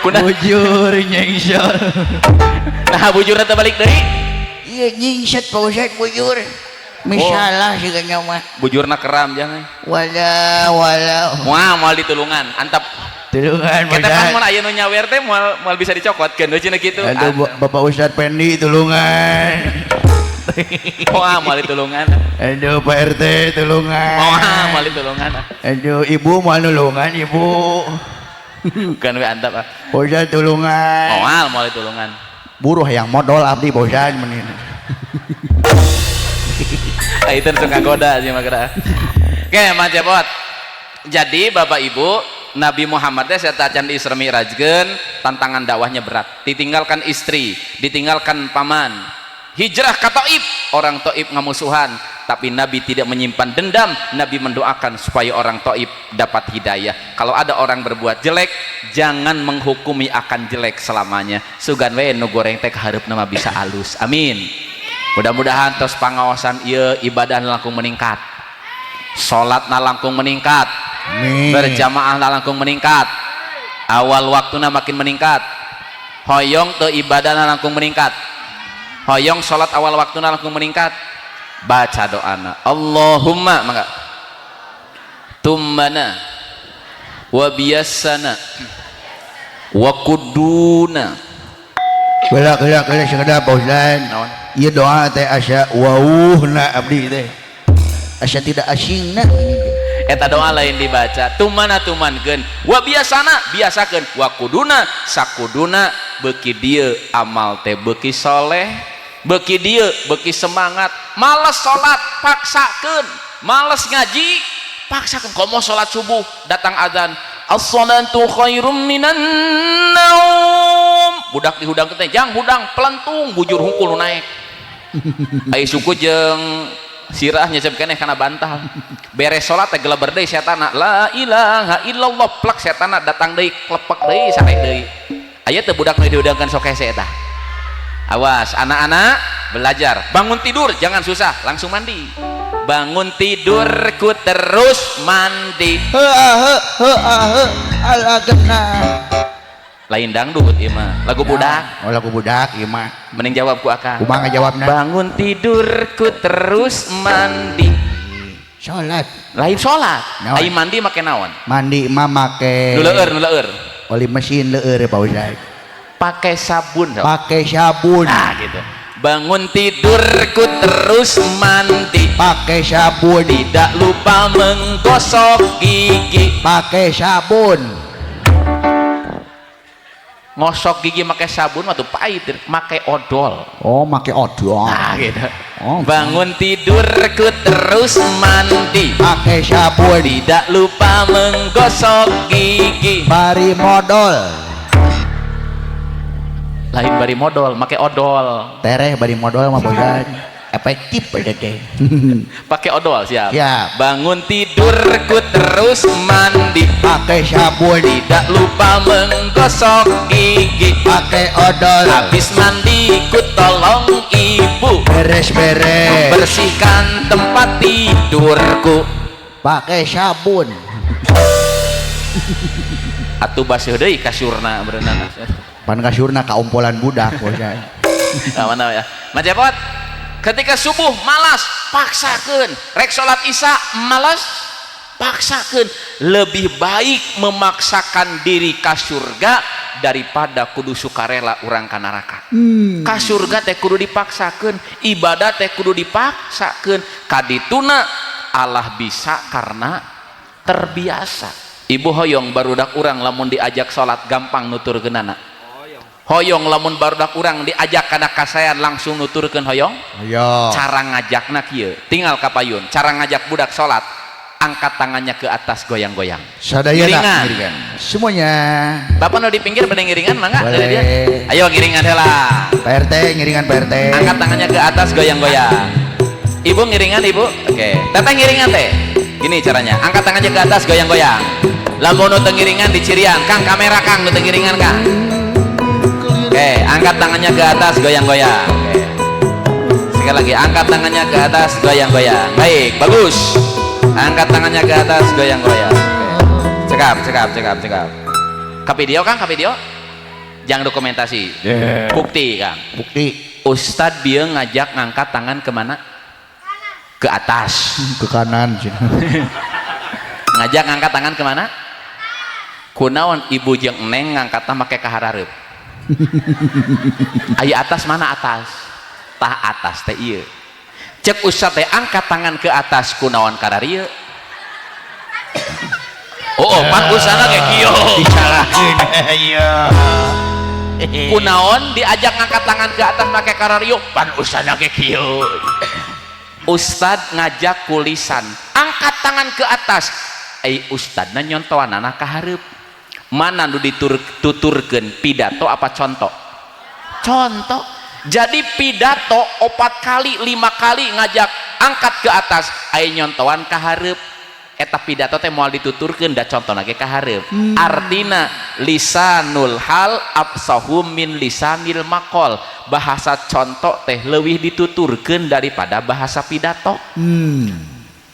Bujur nyingsot. Nah, bujurna teh balik deui. Iya nyingset Pak Ustad bujur. Misalah sih kayaknya mah. Bujurna keram jangan. Wala wala. Moal moal ditulungan, antap. Tulungan Kita kan mun aya nu nyawer teh moal moal bisa dicokotkeun we cenah kitu. Aduh, Bapak Ustad Pendi tulungan. Moal moal ditulungan. Aduh, Pak RT tulungan. Moal moal ditulungan. Aduh, Ibu moal nulungan Ibu. Bukan we antap ah. Pak Ustad tulungan. Moal moal ditulungan. Buruh yang modal abdi Pak Ustad menin. Itu suka goda sih mah. Oke, Mang Cepot. Jadi Bapak Ibu, Nabi Muhammad teh satacan di Isra Mi'rajkeun, tantangan dakwahnya berat. Ditinggalkan istri, ditinggalkan paman. Hijrah ke Taif, orang Taif ngamusuhan, tapi Nabi tidak menyimpan dendam. Nabi mendoakan supaya orang Taif dapat hidayah. Kalau ada orang berbuat jelek, jangan menghukumi akan jelek selamanya. Sugan we nu goreng teh kahareupna mah bisa alus. Amin. Mudah-mudahan tos pangaosan ieu ibadah langkung meningkat, salatna langkung meningkat, amin, berjamaahna langkung meningkat, awal waktuna makin meningkat, hoyong teu ibadahna langkung meningkat, hoyong salat awal waktuna langkung meningkat. Baca doana, Allahumma mangga tummana wa biasana wa kuduna. Kela kela kela sakedap Pak Ustad. Ieu doa teh asa wauhna abdi teh. Asa tidak asingna. Eta doa lain dibaca tumana tumankeun wa biasana biasakeun wa kuduna sakuduna, beuki dieu amal teh beuki soleh, beuki dieu beuki semangat. Males salat paksakeun, males ngaji paksakeun. Komo salat subuh datang azan as-salatu khairum minan naum, budak dihudangkeun teh jang hudang pelentung bujur hungkul nu naek. Ai suku jeung sirah nyecep keneh kana bantal. Beres salat teh geleber deui setanna, la ilaha illallah, plak setanna datang deui, klepek deui sare deui. Aya teu budak nu dihudangkeun sok hese eta. Awas anak-anak belajar, bangun tidur jangan susah, langsung mandi. Bangun tidurku terus mandi. Heuh heuh heuh ala gena. Lain dangdut ieu mah, lagu budak. Oh, lagu budak ieu mah. Mending jawab ku akang. Kumaha ngajawabna? Bangun tidurku terus mandi. Salat. Lain salat. Ai mandi make naon? Mandi mah make nu leueur, nu leueur. Oli mesin leueur Pak Ustad. Pakai sabun. Pakai sabun. Nah, gitu. Bangun tidurku terus mandi, pakai sabun. Tidak lupa menggosok gigi, pakai sabun. Ngosok gigi pakai sabun mah tuh pahit, pakai odol. Oh, pakai odol. Nah, gitu. Oh, bangun tidurku terus mandi, pakai sabun. Tidak lupa menggosok gigi, bari modol. Lain bari modol, make odol. Tereh bari modol mah bosan. Efektif aja teh. Pakai odol siap. Siap. Bangun tidurku terus mandi pakai sabun, tidak lupa menggosok gigi pakai odol. Habis mandi ku tolong ibu beres-beres bersihkan tempat tidurku pakai sabun. Atuh basuh deui kasurna berenang. Pan kasurna kaumpolan budak bosnya. Nah, mana ya? Mas Cepot, ketika subuh malas, paksakeun. Rek salat isya malas, paksakeun. Lebih baik memaksakan diri ka surga daripada kudu sukarela urang ka neraka. Ka surga teh kudu dipaksakeun, ibadah teh kudu dipaksakeun. Kadituna Allah bisa karena terbiasa. Ibu hoyong barudak urang lamun diajak salat gampang nuturkeunana. Hoyong lamun barudak urang diajak kana kasaean langsung nuturkeun hoyong. Hoyong. Cara ngajakna kieu, tinggal ka payun. Cara ngajak budak salat, angkat tangannya ke atas goyang-goyang. Sadayana ngiringan. Semuanya. Bapak nu di pinggir bade ngiringan mangga dari dia. Ayo ngiringan heula. Pak RT ngiringan Pak RT. Angkat tangannya ke atas goyang-goyang. Ibu ngiringan ibu. Oke. Teteh ngiringan teh. Gini caranya, angkat tangannya ke atas goyang-goyang. Lamun nu teu ngiringan dicirian, Kang kamera Kang nu teu ngiringan Kang. Oke, angkat tangannya ke atas goyang-goyang. Oke. Sekali lagi, angkat tangannya ke atas goyang-goyang. Baik, bagus. Angkat tangannya ke atas goyang-goyang. Oke. Cekap, cekap, cekap, cekap. Ka video Kang, ka video. Jangan dokumentasi. Yeah. Bukti Kang. Bukti. Ustadz bieu ngajak ngangkat tangan kemana? Ke atas. Ke kanan. Ngajak ngangkat tangan kemana? Kunaon ibu jeung neng ngangkatna make ka harareup. Ayo atas mana atas? Tah atas teh ieu. Cek ustad teh angkat tangan ke atas kunaon kararieu. Oh, pan usana ge kieu. Disalahkeun. Iya. Kunaon diajak ngangkat tangan ke atas make kararieu, pan usana ge kieu. Ustad ngajak kulisan, angkat tangan ke atas. Ai ustadna nyontoanana ka hareup. Mana nu dituturkeun pidato apa contoh? Contoh. Jadi pidato 4 kali 5 kali ngajak angkat ke atas, ai nyontoan ka hareup. Eta pidato teh moal dituturkeun da contona ge ka hareup. Artina lisanul hal absahu min lisanil maqal. Bahasa contoh teh leuwih dituturkeun daripada bahasa pidato.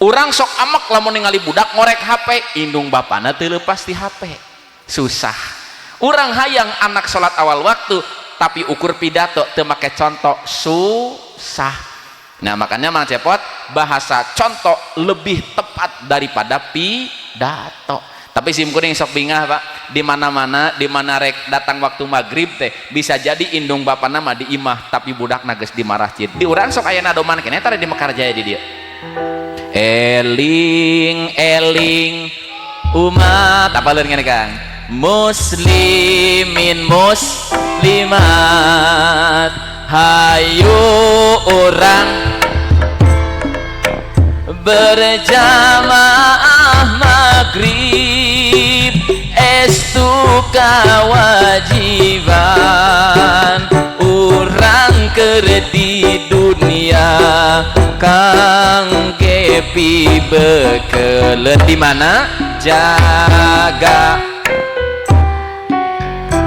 Urang sok amek lamun ningali budak ngorek HP, indung bapana teu leupas ti HP. Susah. Urang hayang anak salat awal waktu tapi ukur pidato teu make contoh susah. Nah makanya Mang Cepot, bahasa contoh lebih tepat daripada pidato. Tapi sim kuring sok bingah Pak, di mana-mana di mana rek datang waktu maghrib teh bisa jadi indung bapana mah di imah tapi budakna geus di masjid. Di urang sok aya nadoman keneh tara di Mekarjaya di dieu. Eling eling umat apa leun ngene Kang? Muslimin muslimat hayu urang berjamaah maghrib estu kewajiban urang keur di dunia kangge pibekeleun di mana jaga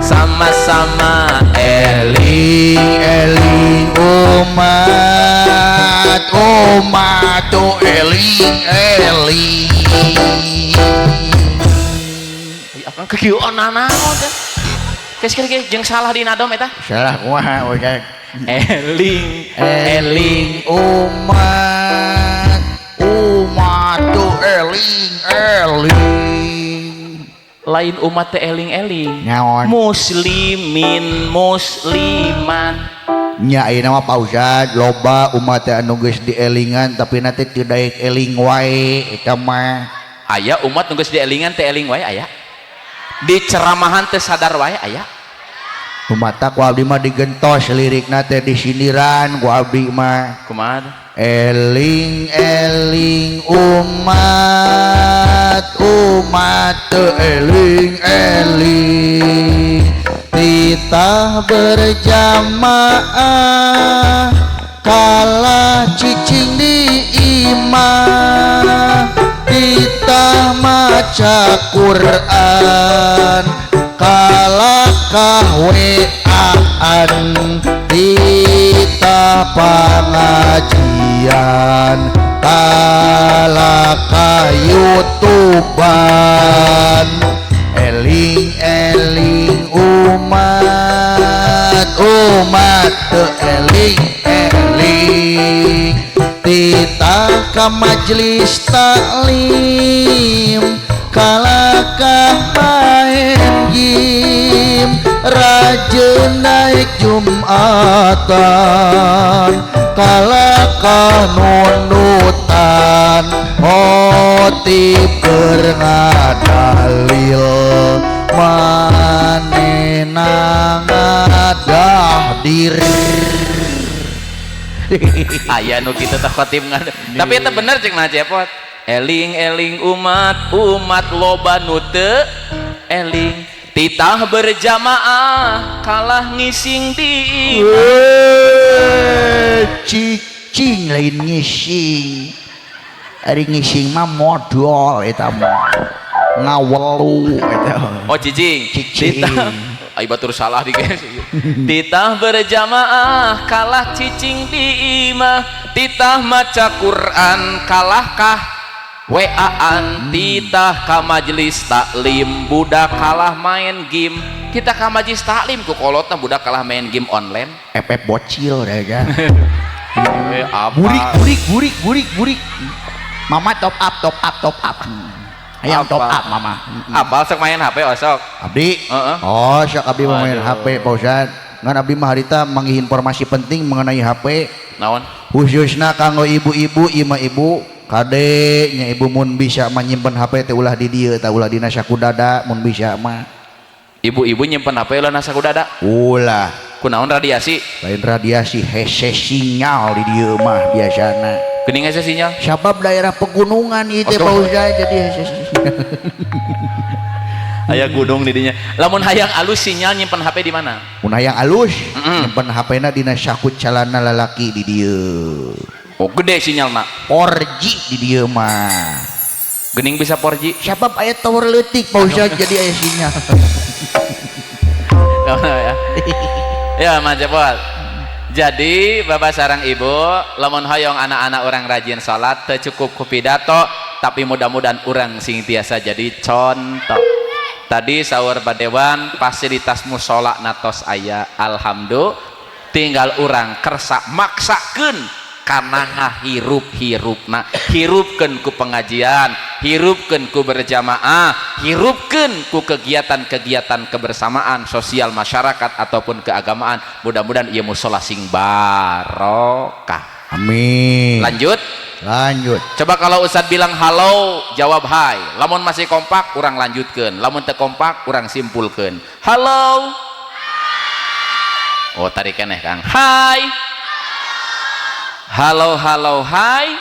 sama-sama eling eling umat umat tuh eling eling. Akan kekieuan nanaon teh. Geus kieu jeung salah di nadom eta. Salah kumaha we Eling eling umat umat tuh eling eling. Lain umat teh eling-eling. Naon? Muslimin musliman. Nya ayeuna mah Pak Ustad loba umat teh anu geus dielingan tapi na teh teu daek eling wae eta mah. Aya umat nu geus dielingan teh eling wae aya. Di ceramahan teh sadar wae aya. Umata ku abdi mah digentos lirikna teh disindiran ku abdi mah. Kumaha? Eling eling umat umat teu eling eling titah berjamaah Kalah cicing di imah, titah maca Quran, kalakah WA-an, titah pangajian, kalakah YouTubean. Eling-eling umat, umat teu eling-eling, titah ka majelis taklim, kalakah main game, rajin naik Jumatan, kalakah nundutan, khotib keur ngadalil, manehna ngadah diri. Aya nu kitu teh khotib ngada. Tapi eta bener cek mah cepot. Eling-eling umat, umat loba nu teu eling, titah berjamaah kalah ngising di cicing lain ngising. Ari ngising mah modal eta mah ngawelu eta. Oh cicing, cicing. Ai batur salah di guys. Titah berjamaah kalah cicing di imah, titah maca Quran kalah kah WA-an, titah ka majelis taklim budak kalah main game. Kita ka majelis taklim ku kolotna budak kalah main game online. FF bocil ya. Burik burik burik burik burik. Mama top up top up top up. Hayang top up mama. Apal sok main HP osok. Abdi. Oh, sok abdi main HP Pak Ustad. Ngan abdi mah harita manggih informasi penting mengenai HP. Naon? Khususna kanggo ibu-ibu, imah ibu, kade nya ibu mun bisa mah nyimpen HP teh ulah di dieu tah, ulah dina saku dada mun bisa mah. Ibu-ibu nyimpen HP ulah na saku dada. Ulah. Kunaon radiasi? Lain radiasi, hese sinyal di dieu mah biasana. Geuning hese sinyal? Sabab daerah pegunungan ieu teh Pak Ustad jadi hese sinyal. Aya gunung di dinya. Lamun hayang alus sinyal nyimpen HP di mana? Mun hayang alus nyimpen HP-na dina saku calana lalaki di dieu. Oh gede sinyalna. 4G di dieu mah. Geuning bisa 4G? Sabab aya tower leutik Pak Ustad jadi aya sinyal. Ya. Ya Mas Cepot. Jadi bapak sarang ibu, lamun hoyong anak-anak orang rajin salat teu cukup ku pidato, tapi mudah-mudahan urang sing tiasa jadi contoh. Tadi saur Badewan fasilitas musola natos aya, alhamdulillah. Tinggal urang kersa maksakeun kana ngahirup-hirupna, hirupkeun ku pengajian, hirupkeun ku berjamaah, hirupkeun ku kegiatan-kegiatan kebersamaan sosial masyarakat ataupun keagamaan. Mudah-mudahan ieu musola sing barokah. Amin. Lanjut. Lanjut. Coba kalau Ustadz bilang halo, jawab hai. Lamun masih kompak, urang lanjutkeun. Lamun teu kompak, urang simpulkeun. Halo. Oh, tarik keneh Kang. Hai. Halo halo hai.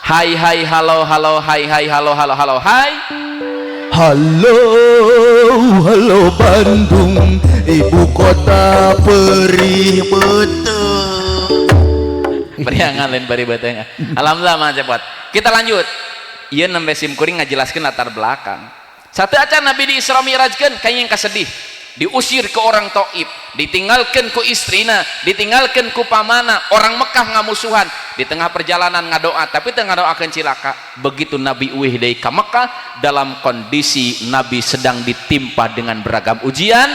Hai hai halo halo hai hai halo halo halo hai. Halo halo Bandung, ibu kota perih beuteung. Periangan lain bari beuteung. Alhamdulillah mah cepot. Kita lanjut. Ieu nembe sim kuring ngajelaskeun latar belakang. Satu acan Nabi di Isra Mi'rajkeun kayang kasedih. Diusir ke orang Taif, ditinggalkan ku istrina, ditinggalkan ku pamana, orang Mekah ngamusuhan. Di tengah perjalanan ngadoa, tapi tengah ngadoakeun cilaka. Begitu Nabi uih deui ka Mekah dalam kondisi Nabi sedang ditimpa dengan beragam ujian,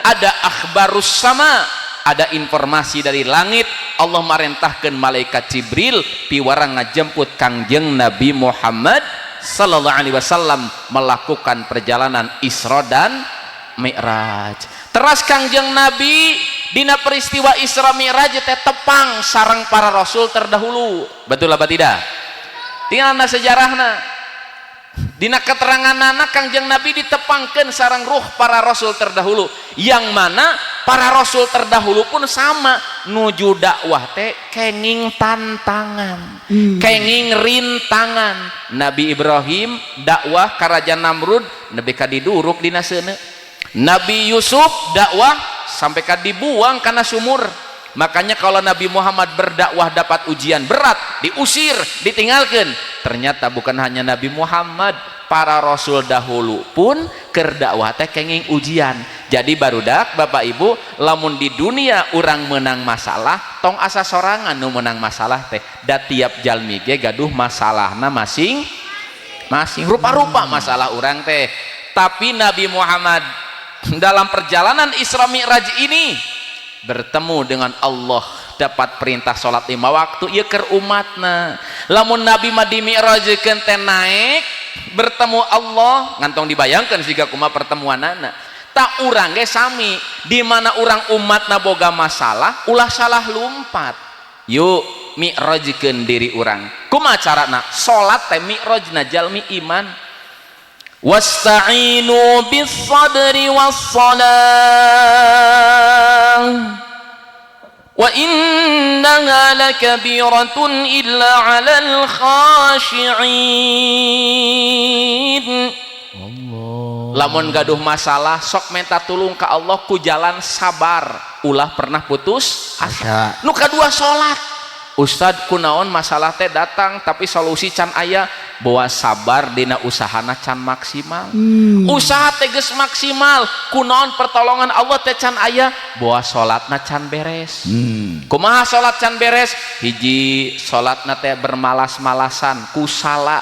ada akhbarus sama, ada informasi dari langit. Allah marentahkeun malaikat Jibril piwarang ngajemput Kangjeng Nabi Muhammad sallallahu alaihi wasallam melakukan perjalanan Isra dan Mi'raj. Teras Kangjeng Nabi dina peristiwa Isra Mi'raj teh tepang sareng para rasul terdahulu. Betul apa tidak? Tinggalna sejarahna. Dina keteranganana Kangjeng Nabi ditepangkeun sareng ruh para rasul terdahulu, yang mana para rasul terdahulu pun sama nuju dakwah teh kenging tantangan, kenging rintangan. Nabi Ibrahim dakwah ka Raja Namrud nepi ka diduruk dina seuneu. Nabi Yusuf dakwah sampai ka dibuang kana sumur. Makanya kalau Nabi Muhammad berdakwah dapat ujian berat, diusir, ditinggalkan. Ternyata bukan hanya Nabi Muhammad, para rasul dahulu pun keur dakwah teh kenging ujian. Jadi barudak Bapak Ibu, lamun di dunia urang menang masalah, tong asa sorangan nu menang masalah teh. Da tiap jalmi ge gaduh masalahna masing-masing, rupa-rupa masalah urang teh. Tapi Nabi Muhammad dalam perjalanan Isra Mi'raj ini bertemu dengan Allah, dapat perintah salat 5 waktu ieu keur umatna. Lamun Nabi mah di mi'rajkeun teh naik bertemu Allah, ngantong dibayangkeun siga kumaha pertemuanana. Tak urang ge sami, di mana urang umatna boga masalah ulah salah lumpat. Yuk mi'rajkeun diri urang. Kumaha carana? Salat teh mi'rajna jalmi iman. Wasta'inu bis-sabri was-salah wa innaha lakabiratun illa 'alal khashi'in. Allah. Lamun gaduh masalah sok minta tulung ka Allah ku jalan sabar, ulah pernah putus asa. Nu kadua salat. Ustad kunaon masalah teh datang tapi solusi can aya, bawa sabar dina usahana can maksimal. Usaha teh geus maksimal, kunaon pertolongan Allah teh can aya, bawa salatna can beres. Kumaha salat can beres? Hiji, salatna teh bermalas-malasan, kusala,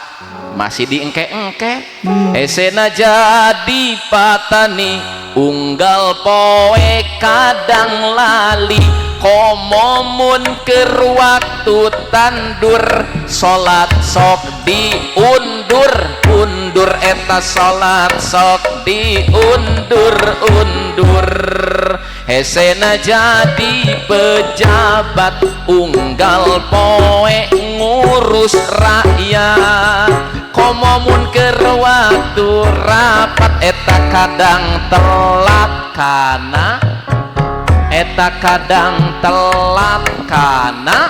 masih diengke-engke. Hesena jadi patani, unggal poe kadang lali, komo mun keur waktu tandur, salat sok diundur undur, eta salat sok diundur undur. Hesena jadi pejabat, unggal poe ngurus rakyat, komo mun keur waktu rapat, eta kadang telat kana, eta kadang telat kana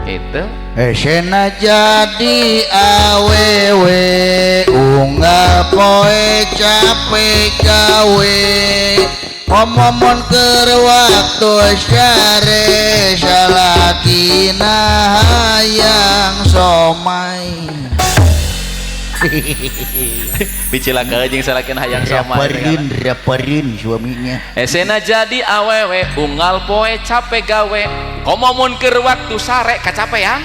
itu. Hesena jadi awewe, unggal poe capek gawe, komo mun keur waktu sare, salakina hayang somai. Dicilaka jeung salakina hayang somai. Raperin, raperin suaminya. Hesena jadi awewe, unggal poe capek gawe, komo mun keur waktu sare kacapean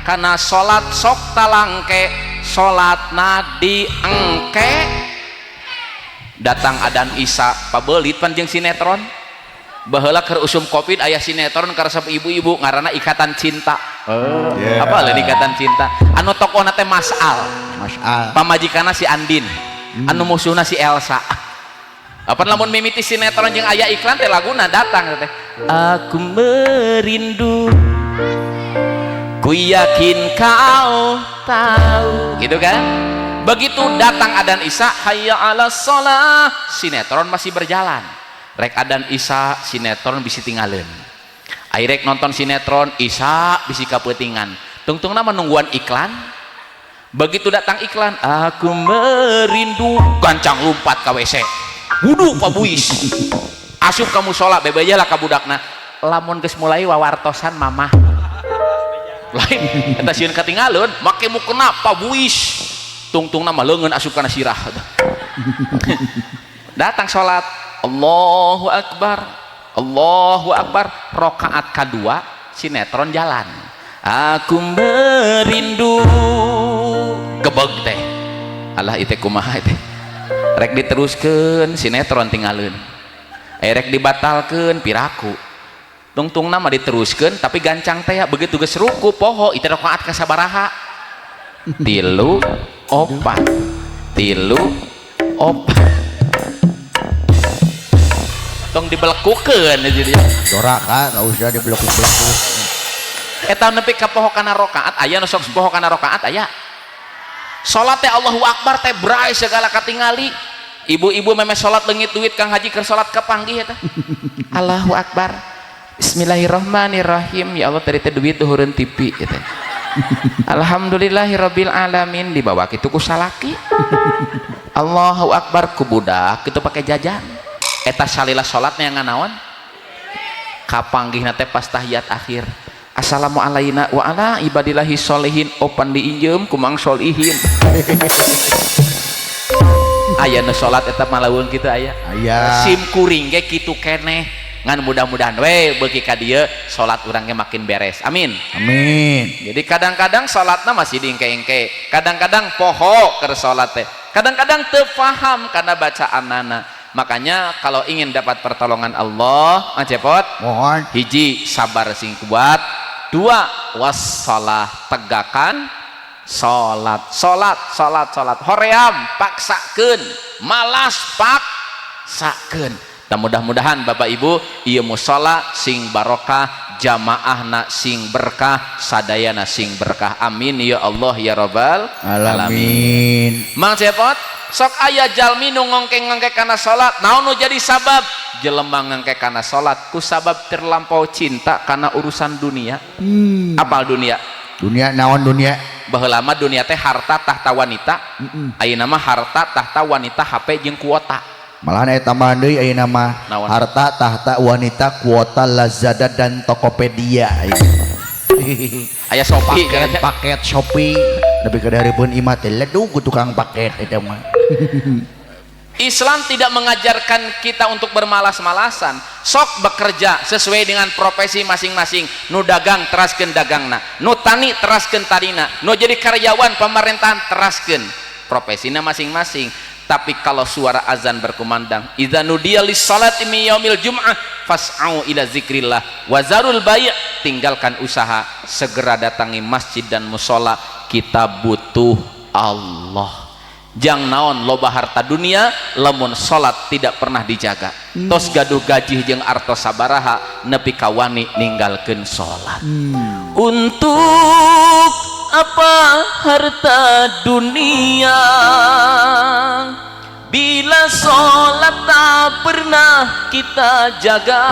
kana salat sok talangke, salatna diengke. Datang adan Isya pabelit pan jeung sinetron. Baheula keur usum Covid aya sinetron karesep ibu-ibu ngaranna Ikatan Cinta. Apa lain Ikatan Cinta? Anu tokohna teh Mas Al. Mas Al. Pamajikanna si Andin. Anu musuhna si Elsa. Apa lamun mimiti sinetron jeung aya iklan teh laguna datang teh. Aku merindu, ku yakin kau tahu, gitu kan? Begitu datang adan Isya, hayya 'alas shalah, sinetron masih berjalan. Rek adan Isya sinetron bisi tinggalin. Ai rek nonton sinetron Isya bisi kapeutingan. Tungtungna mah nungguan iklan. Begitu datang iklan, aku merindu, gancang lompat ka WC. Wudu pabuis. Asup ka musala, bebeja lah ka budakna. Lamun geus mulai wawartosan mamah. Lain eta sieun katinggalun, make mukena pabuis. Tungtungna mah leungeun asup kana sirah. Datang salat, Allahu Akbar, Allahu Akbar, rakaat kadua sinetron jalan. Aku merindu, gebeg teh. Alah ieu teh kumaha teh? Rek diteruskeun sinetron tinggalin. Rek dibatalkeun piraku. Tungtungna mah diteruskeun tapi gancang teh ya, begitu geus ruku poho ieu rakaat kasabaraha? 3 4 3 4. Tong dibelekukeun jadi. Doraka enggak usah dibelekuk-belekuk. Eta nepi ka poho kana rakaat aya nu sok poho kana rakaat aya. Salat teh Allahu Akbar teh bray segala katingali. Ibu-ibu meme salat leungit duit Kang Haji keur salat kapanggih eta. Allahu Akbar. Bismillahirrahmanirrahim. Ya Allah tadi teh duit duhureun TV eta. Alhamdulillahirabbil alamin dibawa kitu ku salaki. Allahu Akbar ku budak kitu pake jajan. Eta salila salatna yang nganaon? Kapanggihna teh pas tahiyat akhir. Assalamualaikum wa ala ibadillahi sholihin opan diinjeum ku Mang Sholihin. Aya nu salat eta malaweung kitu aya. Aya. Sim kuring ge kitu keneh. Ngan mudah-mudahan we beuki ka dieu salat urang ge makin beres. Amin. Amin. Jadi kadang-kadang salatna masih diengke-engke, kadang-kadang poho keur salat teh, kadang-kadang teu paham kana bacaanana. Makanya kalau ingin dapat pertolongan Allah, Mang Cepot, mohon hiji sabar sing kuat, dua wassalah tegakan salat, salat, salat, salat, hoream paksakeun, malas paksakeun. Dan mudah-mudahan Bapak Ibu ieu musala sing barokah, jamaahna sing berkah, sadayana sing berkah. Amin ya Allah ya rabbal alamin. Mang Cepot, sok aya jalmi nu ngongke-ngongke kana salat, naon nu jadi sabab? Jelema ngongke kana salat ku sabab terlampau cinta kana urusan dunia. Apal dunia? Dunia naon dunia? Baheula mah dunia teh harta tahta wanita. Ayeuna mah harta tahta wanita HP jeung kuota. Malahan aya tambahan deui ayeuna mah harta tahta wanita kuota Lazada dan Tokopedia. Aya Shopee paket Shopee lebih ke dari pun imah teh ledug tukang paket eta mah. Islam tidak mengajarkan kita untuk bermalas-malasan. Sok bekerja sesuai dengan profesi masing-masing. Nu dagang teraskeun dagangna, nu tani teraskeun tanina, nu jadi karyawan pemerintahan teraskeun profesina masing-masing. Tapi kalau suara azan berkumandang, idza nudiya lis-salati min yaumil jum'ah fas'au ila zikrillah wazarul bai', tinggalkan usaha, segera datangi masjid dan musola. Kita butuh Allah. Jang naon loba harta dunia lamun salat tidak pernah dijaga. Tos gaduh gaji jeung artos sabaraha nepi ka wani ninggalkeun salat. Untuk apa harta dunia bila salat tak pernah kita jaga?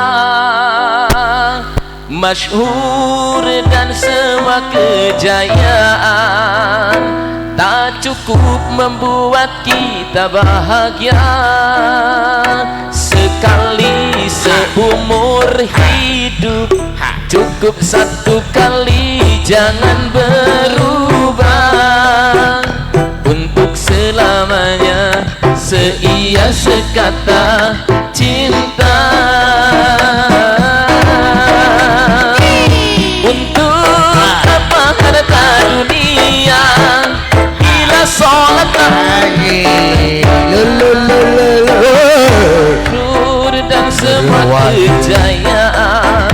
Masyhur dan semua kejayaan tak cukup membuat kita bahagia. Sekali seumur hidup cukup satu kali, jangan berubah untuk selamanya. Seia sekata cinta. Untuk apa harta dunia bila sholat dan semua kejayaan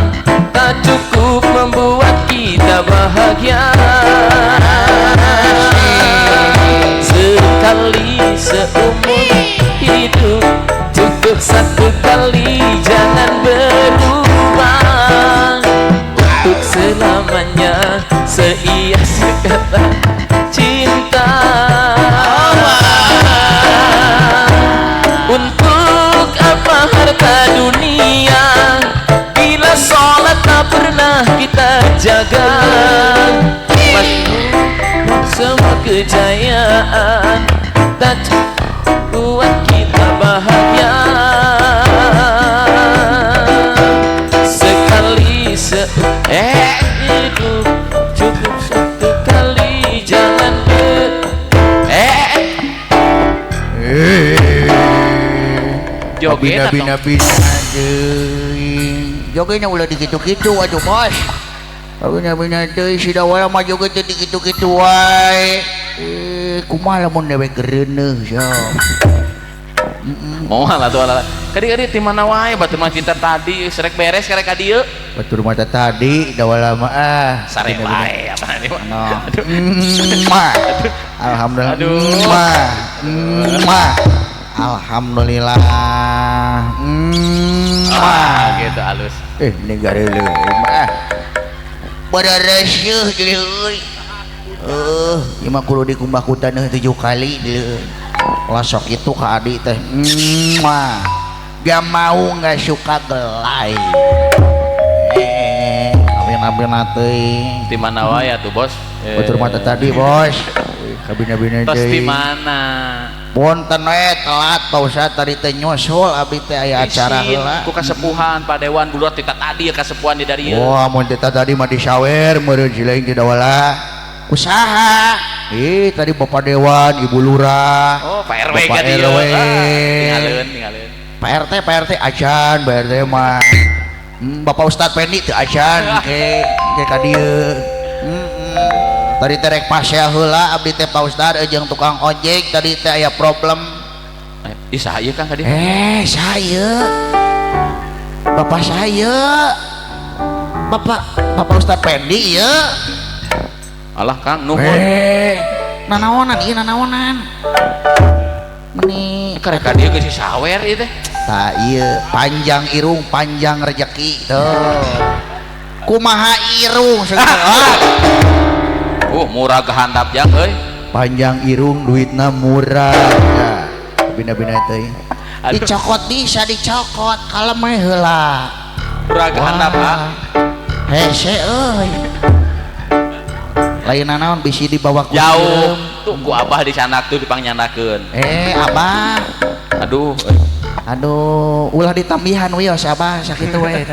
tak cukup membuat kita bahagia. Sekali seumur hidup cukup satu kali, jangan berubah untuk selamanya. Seia sekata cinta. Untuk apa harta dunia bila sholat tak pernah kita jaga? Semua kejayaan tak buat kita bahagia. Sekali hidup cukup satu kali, jangan joget jogetnya ulah dikitu-kitu atuh bos. Bina-bina teh si dawala mah joget teh dikitu-kitu wae. Kumaha lamun dewek gereuneuh sok. Moal atuh alah. Kadi-kadi ti mana wae batur mah cinta tadi serek beres karek ka dieu. Batur mah tadi dawala mah ah sare wae apa nih mah. Alhamdulillah. Mah. Alhamdulillah. Ah gitu halus. Ini gareuleuh mah. Barareseuh deui. Ieu mah kudu dikumbah ku taneuh 7 kali deui. Lasok itu ka adik teh. Mah. Gak mau nggak suka gelai. Kabina-bina teuing. Di mana wae atuh, Bos? Batur mata tadi, Bos. Kabina-bina deui. Tos deui. Di mana? Punten we telat Pak Ustad tadi teh nyusul abdi teh aya acara heula. Ku kasepuhan Pak Dewan bulat tita tadi kasepuhan di dari ieu. Wah, mun tita tadi mah disawer meureun silaing tidak wala. Usaha. Ih, tadi Bapak Dewan, Ibu Lurah. Oh, Pak RW Bapak ka dieu. RW. Tingaleun, tingaleun. Pak RT, Pak RT acan, Pak RT mah. Bapak Ustad Pendi teu acan ke ka dieu. Tadi teh rek pasea heula abdi teh Pak Ustad jeung tukang ojek tadi teh aya problem. Ih, saha ieu Kang ka dieu? Saya. Bapak saya. Bapak Ustad Pendi ieu. Alah Kang nuhun. Nanaonan ieu nanaonan. Meni karek ka dieu geus sawer ieu teh. Tah ieu panjang irung panjang rejeki tuh. Kumaha irung segala. Murah kehandap jang euy. Panjang irung duitna murah. Ya, bina-bina teh. Dicokot bisa dicokot kalem we heula. Murah kehandap ah. Hese euy. Lain naon bisi dibawa ku jauh. Tuh ku abah dicanak tuh dipangnyandakeun. Abah. Aduh. Aduh, ulah ditambihan wios abah sakitu we.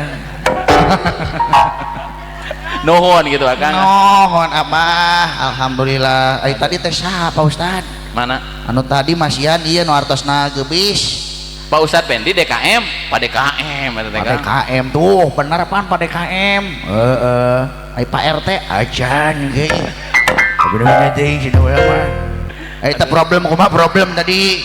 Nuhun gitu akang. Nuhun abah, alhamdulillah. Ai tadi teh saha Pak Ustad? Mana? Anu tadi masihan ieu nu artosna geubis. Pak Ustad Pendi DKM, Pak DKM eta teh Kang. Pak DKM tuh, bener pan Pak DKM. Heeh. Ai Pak RT acan ge. Bener-bener teuing cenah we mah. Eta problem kumaha problem tadi?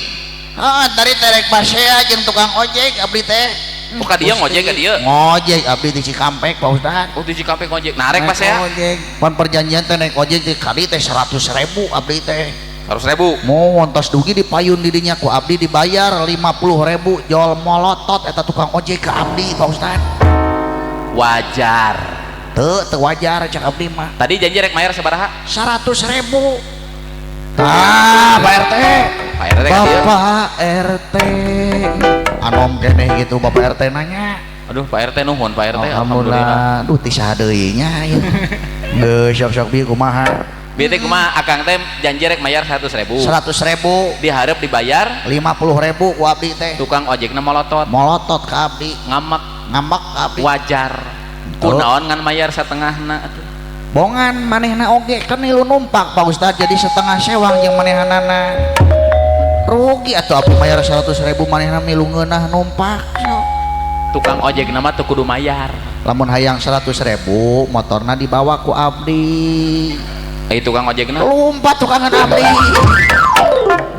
Heeh, tadi terek pasea jeung tukang ojek abdi teh. Oh, ka dieu ngojek ka dieu? Ngojek abdi di Cikampek Pak Ustad. Oh, di Cikampek ngojek. Narek pasea? Ngojek. Pan perjanjian teh naik ojek teh kali teh 100.000 abdi teh. 100.000. Mau tos dugi dipayun di dinya ku abdi dibayar 50.000 jol molotot eta tukang ojek ke abdi Pak Ustad. Wajar. Teu teu wajar cak abdi mah. Tadi janji rek mayar sabaraha? 100.000. Tah, Pak RT. Pak RT ka dieu. Bapak RT. Anom keneh gitu Bapak RT nanya. Aduh, Pak RT nuhun Pak RT. Alhamdulillah. Duh ti saha deui nya ieu. Geus sok-sok bieu kumaha. Bieu teh kumaha akang teh janji rek mayar 100.000. 100.000 dihareup dibayar 50.000 ku abdi teh. Tukang ojekna molotot. Molotot ka abdi. Ngamek. Ngamek ka abdi. Wajar. Kunaon ngan mayar satengahna atuh. Bongan manehna oge kan milu numpak Pak Ustad jadi setengah sewang jeung manehanana. Rugi atuh abdi mayar 100.000 manehna milu ngeunah numpak. Tukang ojek nama teu kudu mayar. Lamun hayang 100.000 motorna dibawa ku abdi. Tukang ojekna lompat tukangan abdi.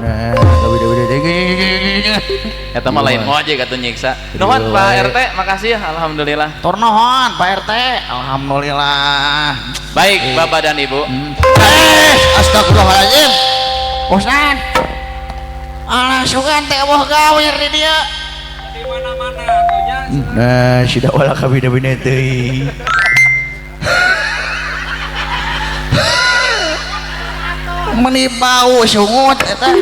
Nah, eta mah lain ngojek atuh nyiksa. Nuhun Pak RT, makasih ya, alhamdulillah. Tur nuhun Pak RT, alhamdulillah. Baik, Bapak dan Ibu. Astagfirullahaladzim. Ustad. Alah sugan teh eueuh gawir di dieu. Di mana-mana atunya. Nah, sudah wala kabina-bina teuing. Meni bau sungut eta.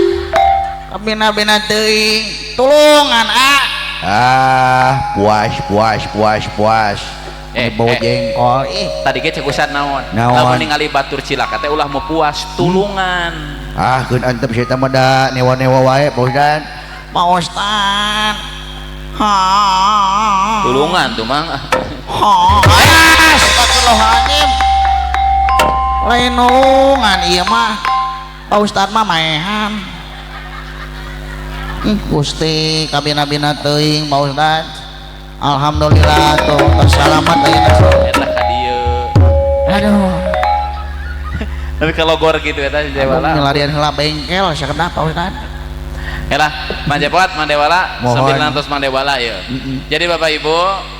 Kabina-bina teuing. Tulungan ah. Ah, puas puas puas puas. Bau jengkol. Ih, tadi ge cek Ustad naon? Lamun ningali batur cilaka teh ulah mau puas, tulungan. Ah, keun antep sia mah da newa-newa wae Pak Ustad. Pak Ustad. Ha. Tulungan tuh mang. Ha. Astagfirullahaladzim. Lain nulungan ieu mah. Pak Ustad mah maehan. Gusti kabina-bina teuing Pak Ustad. Alhamdulillah tuh terselamat ayeuna. Eta ka dieu. Aduh. Tapi kalau gor gitu eta si Jewala. Larian heula bengkel sakedap Pak Ustad. Yalah, Mang Jepot, Mang Dewala, 900 Mang Dewala ieu. Jadi Bapak Ibu,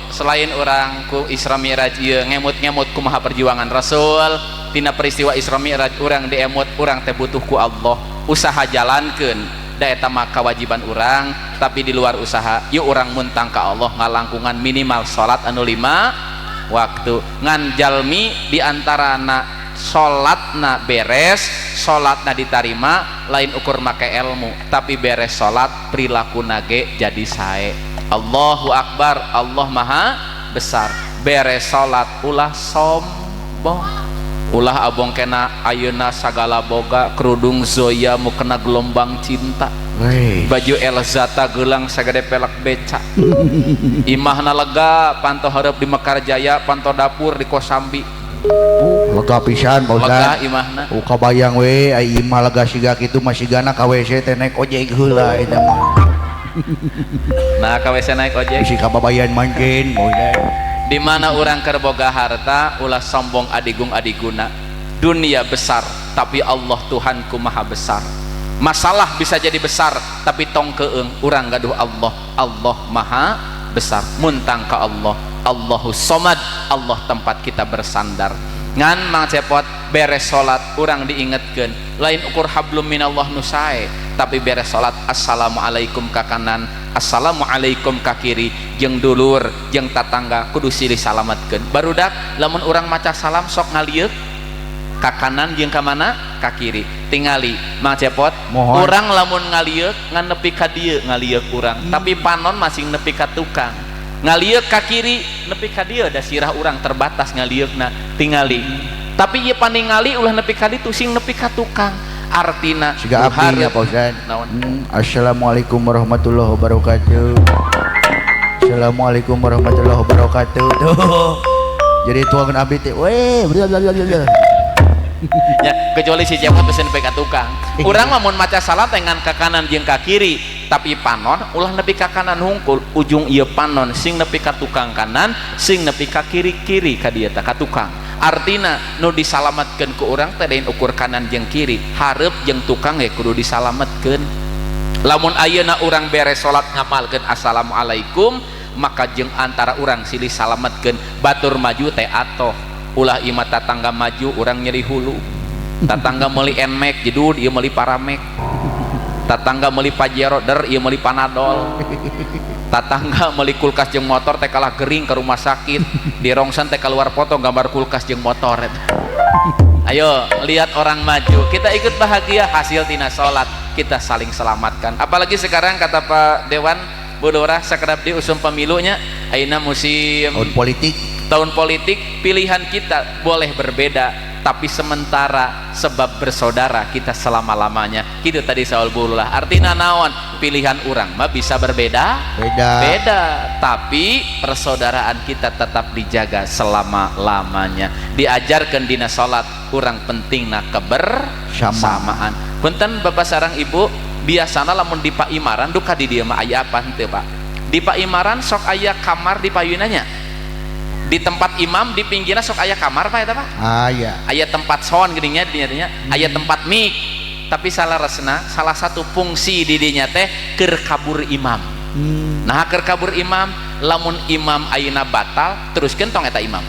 selain orang ku Isra Mi'raj ieu ngemut-ngemut kumaha perjuangan Rasul, tina peristiwa Isra Mi'raj urang diemut, urang teh butuh ku Allah, usaha jalankeun da eta mah kewajiban urang, tapi di luar usaha yuk urang muntang ka Allah ngalangkungan minimal salat anu 5 waktu. Ngan jalmi diantarana salatna beres, salatna ditarima, lain ukur make ilmu, tapi beres salat perilaku nage jadi sae. Allahu Akbar, Allah Maha Besar. Beres salat ulah sombong. Ulah abong kena ayeuna sagala boga kerudung Zoya mukena gelombang cinta. Baju Elzata gelang sagede pelek beca. Imahna lega panto hareup di Mekarjaya, panto dapur di Kosambi. Lega pisan Pak Ustad. Lega imahna. Kabayang we ai imah lega siga kitu mah sigana ka WC teh naik ojek heula eta mah. Nah ka WC naik ojek. Bisi kababayan mangkin Pak Ustad. Di mana urang keur boga harta ulah sombong adigung adiguna. Dunia besar tapi Allah Tuhanku maha besar. Masalah bisa jadi besar tapi tong keung urang gaduh Allah. Allah maha besar. Muntang ka Allah. Allahus Somad, Allah tempat kita bersandar. Ngan Mang Cepot beres salat urang diingetkeun lain ukur hablum minallah nu sae, tapi beres salat assalamualaikum ka kanan, assalamualaikum ka kiri, jeung dulur jeung tatangga kudu silih salametkeun. Barudak lamun urang maca salam sok ngalieuk ka kanan jeung ka mana? Ka kiri. Tingali Mang Cepot, urang lamun ngalieuk ngan nepi ka dieu ngalieuk urang, tapi panon masing nepi ka tukang. Ngalieuk ka kiri nepi ka dieu da sirah urang terbatas ngalieukna. Tingali. Tapi ieu paningali ulah nepi ka ditu sing nepi ka tukang. Artina siga abdi ya Pak Ustad. Assalamualaikum warahmatullahi wabarakatuh. Assalamualaikum warahmatullahi wabarakatuh. Tuh. Jadi tuangan abdi teh weh. Ya, kecuali si Cepot pesen nepi ka tukang. Urang mah mun maca salam teh ngan ka kanan jeung ka kiri, tapi panon ulah nepi ka kanan hungkul, ujung ieu panon sing nepi ka tukang kanan, sing nepi ka kiri-kiri ka dieu teh ka tukang. Artina nu disalametkeun ku urang teh lain ukur kanan jeung kiri, hareup jeung tukang ge kudu disalametkeun. Lamun ayeuna urang beres salat ngamalkeun assalamualaikum, maka jeung antara urang silih salametkeun, batur maju teh atoh. Ulah imah tatangga maju urang nyeri hulu, tatangga meuli Nmax jedud ieu meuli Paramex, tatangga meuli Pajero der ieu meuli Panadol, tatangga meuli kulkas jeung motor teh kalah gering ke rumah sakit, di rongsen teh keluar foto gambar kulkas jeung motor. Ayo lihat orang maju, kita ikut bahagia hasil tina salat, kita saling selamatkan. Apalagi sekarang kata Pak Dewan Bu Lurah sakedap di usum pemilunya ayeuna musim tahun politik. Tahun politik pilihan kita boleh berbeda tapi sementara sebab bersaudara kita selama-lamanya. Gitu tadi Saul Bulullah. Artinya naon? Pilihan orang mah bisa berbeda beda, tapi persaudaraan kita tetap dijaga selama-lamanya. Diajarkan dina salat kurang pentingna kebersamaan. Punten Bapak sareng Ibu, biasana lamun di Paimaran duka di dieu mah aya apa henteu Pak? Di Paimaran sok aya kamar di payunanya. Di tempat imam di pinggirnya sok aya kamar Pak eta Pak? Aya. Aya tempat sound geuning nya dinya, aya tempat mic. Tapi salah resna salah satu fungsi di dinya teh keur kabur imam. Nah keur kabur imam, lamun imam ayeuna batal teruskeun tong eta imam.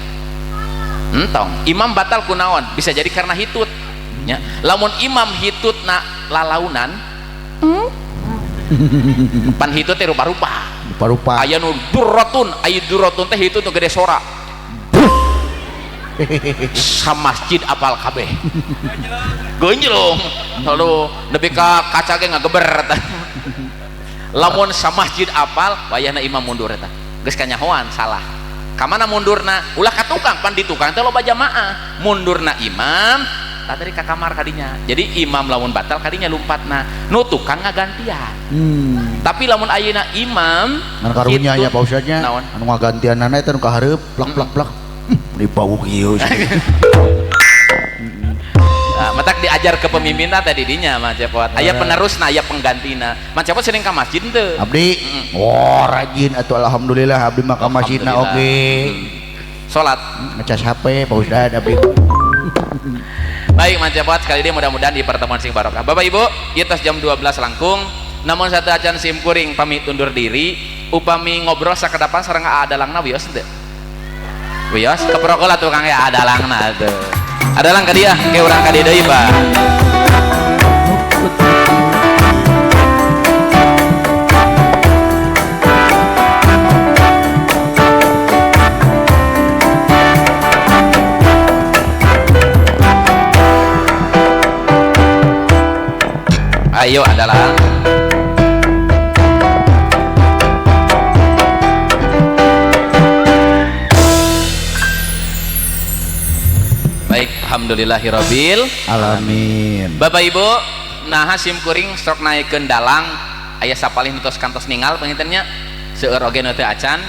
Entong. Imam batal kunaon? Bisa jadi karena hitut. Nya. Lamun imam hitutna lalaunan, pan hitut teh rupa-rupa. Rupa. Aya nu durratun, aya durratun teh hitut nu gede sora. Sa masjid apal kabeh. Gonjlong. Lalu nepi ka kaca ge ngageber eta. Lamun sa masjid apal wayahna imam mundur eta. Geus kanyahoan salah. Ka mana mundurna? Ulah ka tukang, pan di tukang teh loba jamaah. Mundurna imam tadi ka kamar kadinya. Jadi imam lamun batal kadinya lumpatna. Nu tukang ngagantian. Tapi lamun ayeuna imam ngan karunya nya Pak Ustadnya. Anu ngagantianana eta nu kahareup plak plak plak. Di bau kieu. Nah, matak diajar kepemimpinan tadi dinya Mang Cepot. Aya penerusna, aya penggantina. Mang Cepot sering ka masjid teu? Abdi. Oh, rajin atuh alhamdulillah abdi mah ka masjidna oge. Salat ngecas HP Pak Ustad abdi. Baik Mang Cepot, sekali ini mudah-mudahan di pertemuan sing barokah. Bapak Ibu, ieu tos jam 12 langkung. Namun satu acan sim kuring pamit undur diri, upami ngobrol sakedapan sareng adalangna wios teu? Wios keprokol atuh Kang ya adalangna atuh. Adalang ka dieu, ke urang ka dieu deui, Pak. Ayo adalah Baik, alhamdulillahirabbil alamin. Bapak Ibu, nah sim kuring sok naikeun dalang aya sapalih nu tos kantos ningal panginten nya seueur oge nu teu acan.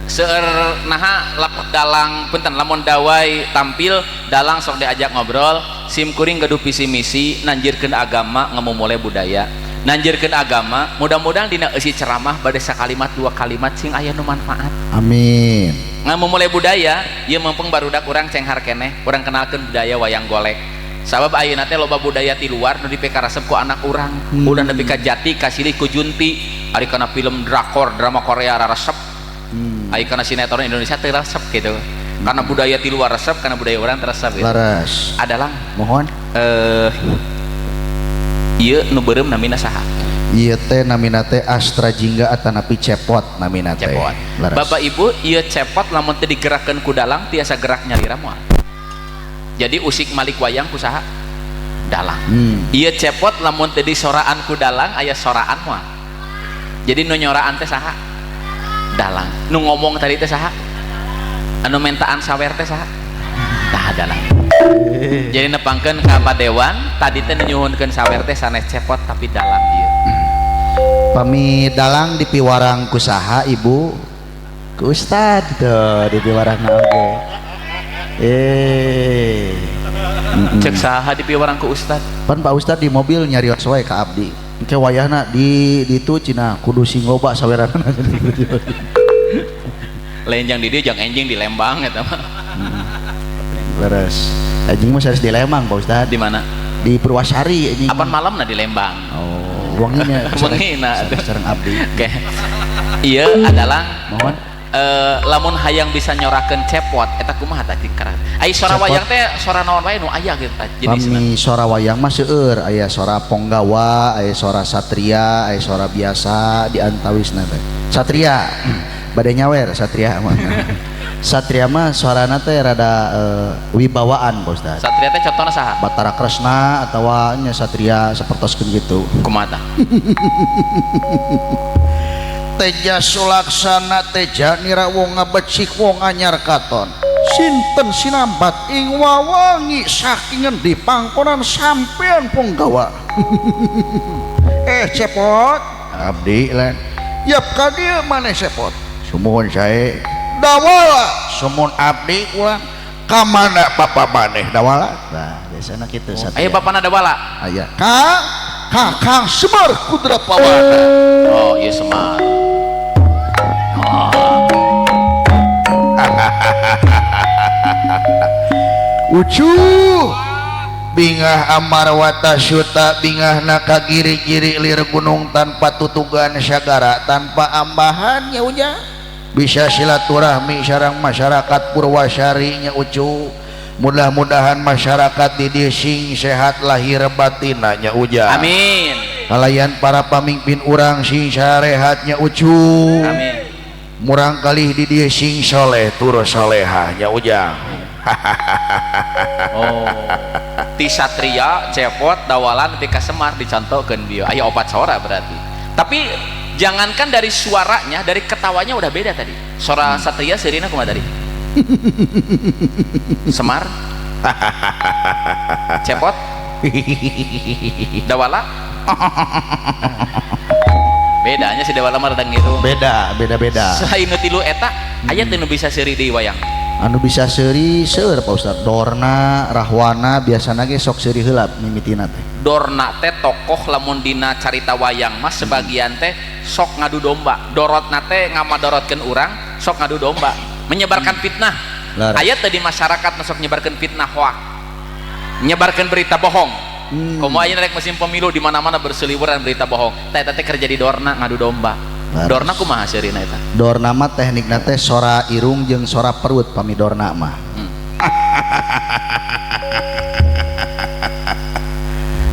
Seueur naha lapuk dalang punten lamun dawai tampil dalang sok diajak ngobrol, sim kuring gaduh visi misi nanjirkeun agama ngamumule budaya. Nanjirkeun agama, mudah-mudahan dina eusi ceramah bade sakalimat dua kalimat sing aya nu manfaat. Amin. Ngamumule budaya, ieu mumpung barudak urang cenghar keneh, urang kenalkeun budaya wayang golek. Sabab ayeuna teh loba budaya ti luar nu dipikaresep ku anak urang. Udah nepi ka jati kasilih ku junti, ari kana film drakor, drama Korea raresep. Ari kana sinetron Indonesia teu resep gitu. Karena budaya ti luar resep, karena budaya urang teu resep gitu. Leres. Adalah mohon ieu nu beureum namina saha? Ieu teh namina teh Astra Jingga atanapi Cepot namina teh. Cepot. Leres. Bapak Ibu, ieu cepot lamun teu digerakkeun ku dalang tiasa gerak nyalira moal. Jadi usik malik wayang ku saha? Dalang. Ieu cepot lamun teu disoraan ku dalang aya soraan moal. Jadi nu nyoraan teh saha? Dalang. Nu ngomong tadi teh saha? Anu mentaan sawer teh saha? Tah dalang. Jadi nepangkeun ka Padewan tadi teh nyuhunkeun sawer teh sanes cepot tapi dalang ieu. Pami dalang dipiwarang ku saha Ibu? Ku Ustad tuh dipiwarangna oge. Cek saha dipiwarang ku Ustad? Pan Pak Ustad di mobil nyarios wae ka abdi. Engke wayahna di ditu cenah kudu sing loba saweranana. Lain jang di dieu jang enjing di Lembang eta mah. Leres. Anjing mah sanes di Lembang Pak Ustad. Di mana? Di Purwasari anjing. Apan malamna di Lembang. Oh, wangina. Wangina sareng abdi. Oke. Ieu adalah mohon lamun hayang bisa nyorakeun cepot eta kumaha tadi karak. Ai sora wayang teh sora naon wae nu aya kitu tah jenisna. Pami sora wayang mah seueur, aya sora ponggawa, aya sora satria, aya sora biasa di antawisna teh. Satria bade nyawer satria mah. Satria mah suarana teh rada wibawaan Pak Ustad. Satria teh contohna saha? Batara Kresna atawa nya satria sapertoskeun kitu. Kumaha tah? Teja sulaksana teja nira wong ngabecik wong anyar katon. Sinten sinambat ing wawangi saking ngendi pangkonan sampean ponggawa. Cepot abdi lain. Yap ka dieu maneh cepot. Sumuhun sae. Dawala sumun abdi ulang ka mana bapa maneh dawala. Nah, biasana kitu satria. Aya bapana dawala. Aya. Ka Kakang Semar Kudrapawana. Oh, iya Semar. Oh. Ucu bingah amarwata syuta bingah naka giri-giri lir gunung tanpa tutugan sagara tanpa ambahan ya uja bisa silaturahmi sareng masyarakat Purwasari nya ucu. Mudah-mudahan masyarakat di dieu sing sehat lahir batin nya uja. Amin. Kalayan para pamimpin urang sing sarehat nya ucu. Amin. Murang kalih di dieu sing soleh tur solehah nya uja. Oh. Ti satria cepot dawalan ti ka Semar dicontohkeun bieu. Aya opat sora berarti. Tapi jangankan dari suaranya, dari ketawanya udah beda tadi. Sora satria seurina kumaha tadi? Semar, cepot, dawala. Bedanya si dawala mah rada ngiru. Beda, beda-beda. Selain nu tilu eta, aya teu nu bisa seuri deui wayang. Anu bisa seuri seueur Pak Ustad. Dorna, Rahwana biasana ge sok seuri heula mimitina teh. Dorna teh tokoh lamun dina carita wayang mah sebagian teh sok ngadu domba. Dorotna teh ngamadorotkeun urang sok ngadu domba, menyebarkan fitnah. Aya teh di masyarakat sok nyebarkeun fitnah hoak. Nyebarkeun berita bohong. Komo aya rek musim pemilu di mana-mana berseliweran berita bohong. Tah eta teh kerja di Dorna ngadu domba. Laras. Dorna kumaha seurina eta? Dorna mah teknikna teh sora irung jeung sora perut pami dorna mah.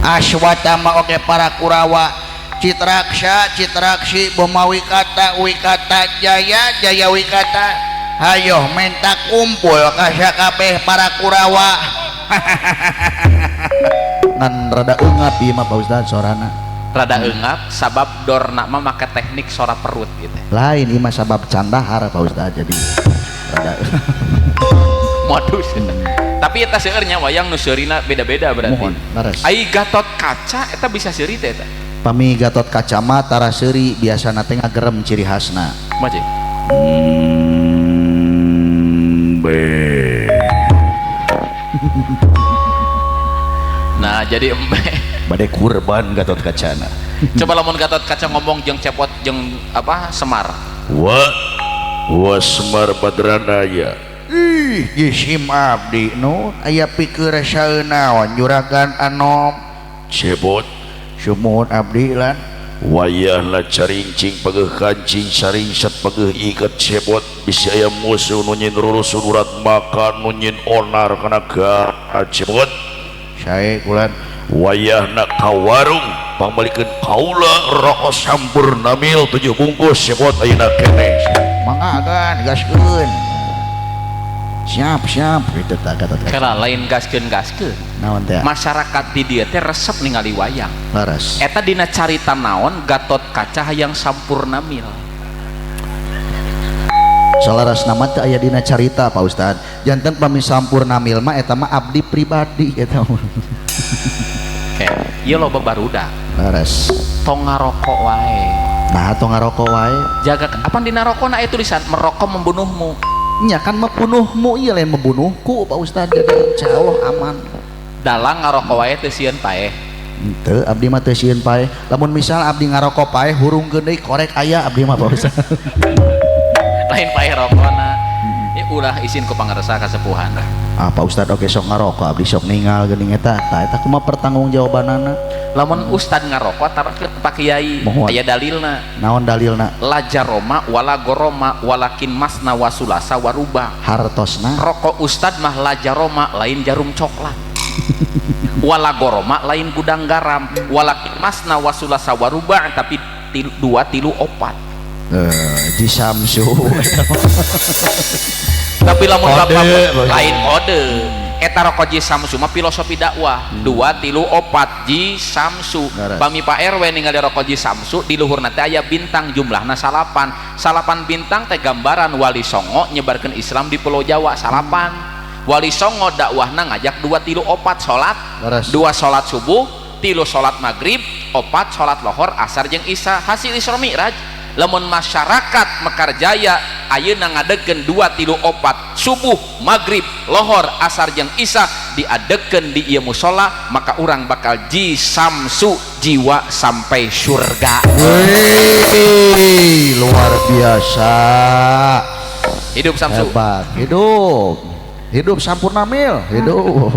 Aswatama oge para Kurawa, Citraksa, Citraksi, Boma Wikata, Wikata Jaya, Jaya Wikata. Hayoh menta kumpul ka sakabeh para Kurawa. Ngan rada eungap ieu mah Pak Ustad sorana. Rada eungap sabab dorna mah make teknik sora perut gitu. Lain ieu mah sabab candahar Pak Ustad jadi rada. Modus. Tapi eta seueurnya wayang nu seurina beda-beda berarti. Mohon, leres. Ai Gatot Kaca eta bisa seuri teh eta. Pami Gatot Kaca mah tara seuri, biasana teh ngagerem ciri khasna. Kumaha cing? Embe. Nah, jadi embe. Bade kurban Gatot Kacana. Coba lamun Gatot Kaca ngomong jeung Cepot jeung apa Semar. Wa wa Semar Badranaya. Ih, jisim abdi nu aya pikir saeunaon juragan anom. Cepot sumuhun abdi lan wayahna carincing pegeuh kancing saringsat pegeuh iket Cepot bisi aya musuh nu nyin rurusun urat makan nu nyin onar kana gara Cepot. Sae kulan wayahna ka warung pangbalikeun kaula rokok sampurna mil 7 bungkus Cepot ayeuna keneh. Mangga kan gaskeun. Siap siap gitu tak Gatot Kaca. Kala lain gaskeun gaskeun. Naon teh? Masyarakat di dieu teh resep ningali wayang. Leres. Eta dina carita naon Gatot Kaca hayang sampurna mil. Salaras nama teh aya dina carita Pak Ustad. Janten pami sampurna mil mah eta mah abdi pribadi eta. Oke, ieu loba barudak. Leres. Tong ngarokok wae. Nah, tong ngarokok wae. Jaga apa dina rokona aya tulisan merokok membunuhmu. Nya kan membunuhmu ieu lain membunuhku Pak Ustad, jadi insyaallah aman. Dalang ngarokok wae teu sieun paeh. Henteu, abdi mah teu sieun paeh. Lamun misal abdi ngarokok paeh hurungkeun deui korek aya abdi mah Pak Ustad. Lain paeh rokona. Ya ulah isin ku pangarsa kasepuhan. Ah Pak Ustad oge sok ngarokok, abdi sok ningal geuning eta. Tah eta kumaha pertanggungjawabanana? Lamun ustad ngarokok tarak Pak Kiai aya dalilna. Naon dalilna? La jaroma wala goroma walakin masna wasulasa waruba. Hartosna rokok ustad mah la jaroma lain jarum coklat. Wala goroma lain gudang garam, walakin masna wasulasa waruba tapi 2 3 4. Ji Samsu. Tapi lamun bapak lain kode. Eta rokok Ji Samsu mah filosofi dakwah. 2 3 4 Ji Samsu. Pami Pak RW ningali rokok Ji Samsu di luhurna teh aya bintang jumlahna 9. 9 bintang teh gambaran Wali Songo nyebarkeun Islam di Pulau Jawa 9. Wali Songo dakwahna ngajak 2 3 4 salat. 2 salat subuh, 3 salat maghrib, 4 salat lohor, asar jeung isya. Hasil Isra Mi'raj. Lamun masyarakat Mekarjaya ayeuna ngadegkeun 2 3 4 subuh, maghrib, lohor, asar jeung isya diadegkeun di ieu musala, maka urang bakal Ji Samsu jiwa sampai surga. Wih, luar biasa. Hidup Samsu. Hebat. Hidup. Hidup sampurna mil, hidup.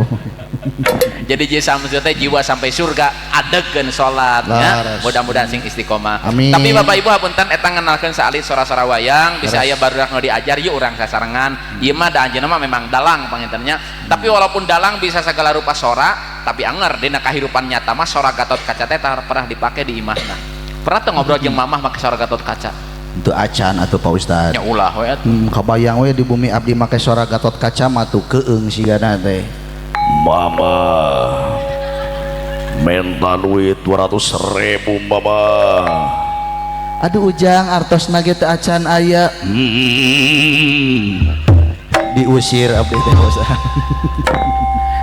Jadi Ji Samsu teh jiwa sampai surga, adegkeun salat ya. Mudah-mudahan sing istiqomah. Amin. Tapi Bapak Ibu hapunten eta ngenalkeun saalit sora-sora wayang, bisa aya barudak nu diajar yuk urang sasarengan. Ieu mah da anjeunna mah memang dalang pangintennya. Tapi walaupun dalang bisa segala rupa sora, tapi anger dina kahirupan nyata mah sora Gatot Kaca teh pernah dipake di imahna. Pernah teu ngobrol jeung mamah make sora Gatot Kaca? Untuk acan atuh Pak Ustad. Ya ulah we atuh. Kabayang we di bumi abdi make sora Gatot Kaca mah tuh keung sigana teh. Mama minta duit 200.000 mama. Aduh ujang artos nage teu acan aya. Diusir abdi teh Ustad.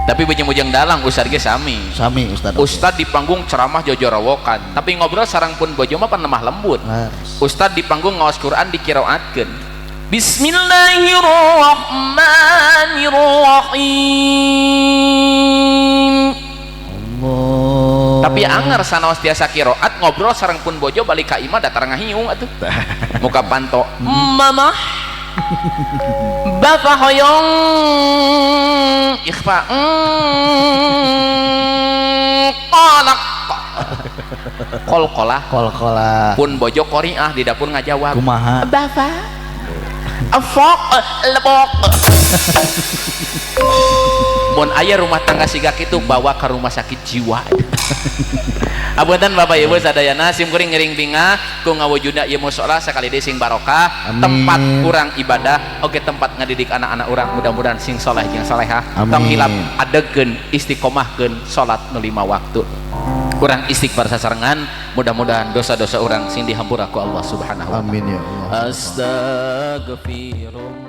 Tapi bujang-bujang dalang ustad ge sami. Sami ustad. Ustad di panggung ceramah jojorowokan, tapi ngobrol sarang pun bojo mah lemah lembut. Ustad di panggung ngaos Quran dikiraatkeun. Bismillahirrahmanirrahim. Allah. Tapi anger sanaos tiasa kiroat ngobrol sareng pun bojo balik ka imah datar ngahiung atuh. Muka panto. Mamah. Bapak hoyong ikhfa kolak kolkolah kolkolah pun bojo koriah di dapur ngajawab kumaha bapak afok lebok. Mun aya rumah tangga siga kitu bawa ke rumah sakit jiwa. Apunten Bapak Ibu sadayana sim kuring ngiring bingah ku ngawujudna ieu musala sakali deui sing barokah, tempat urang ibadah oge tempat ngadidik anak-anak urang mudah-mudahan sing soleh jeung solehah. Tong hilap adegkeun istiqomahkeun salat nu 5 waktu. Kurang istighfar sasarengan, mudah-mudahan dosa-dosa urang sing dihampura ku Allah Subhanahu wa taala. Amin ya Allah. Astagfirullah.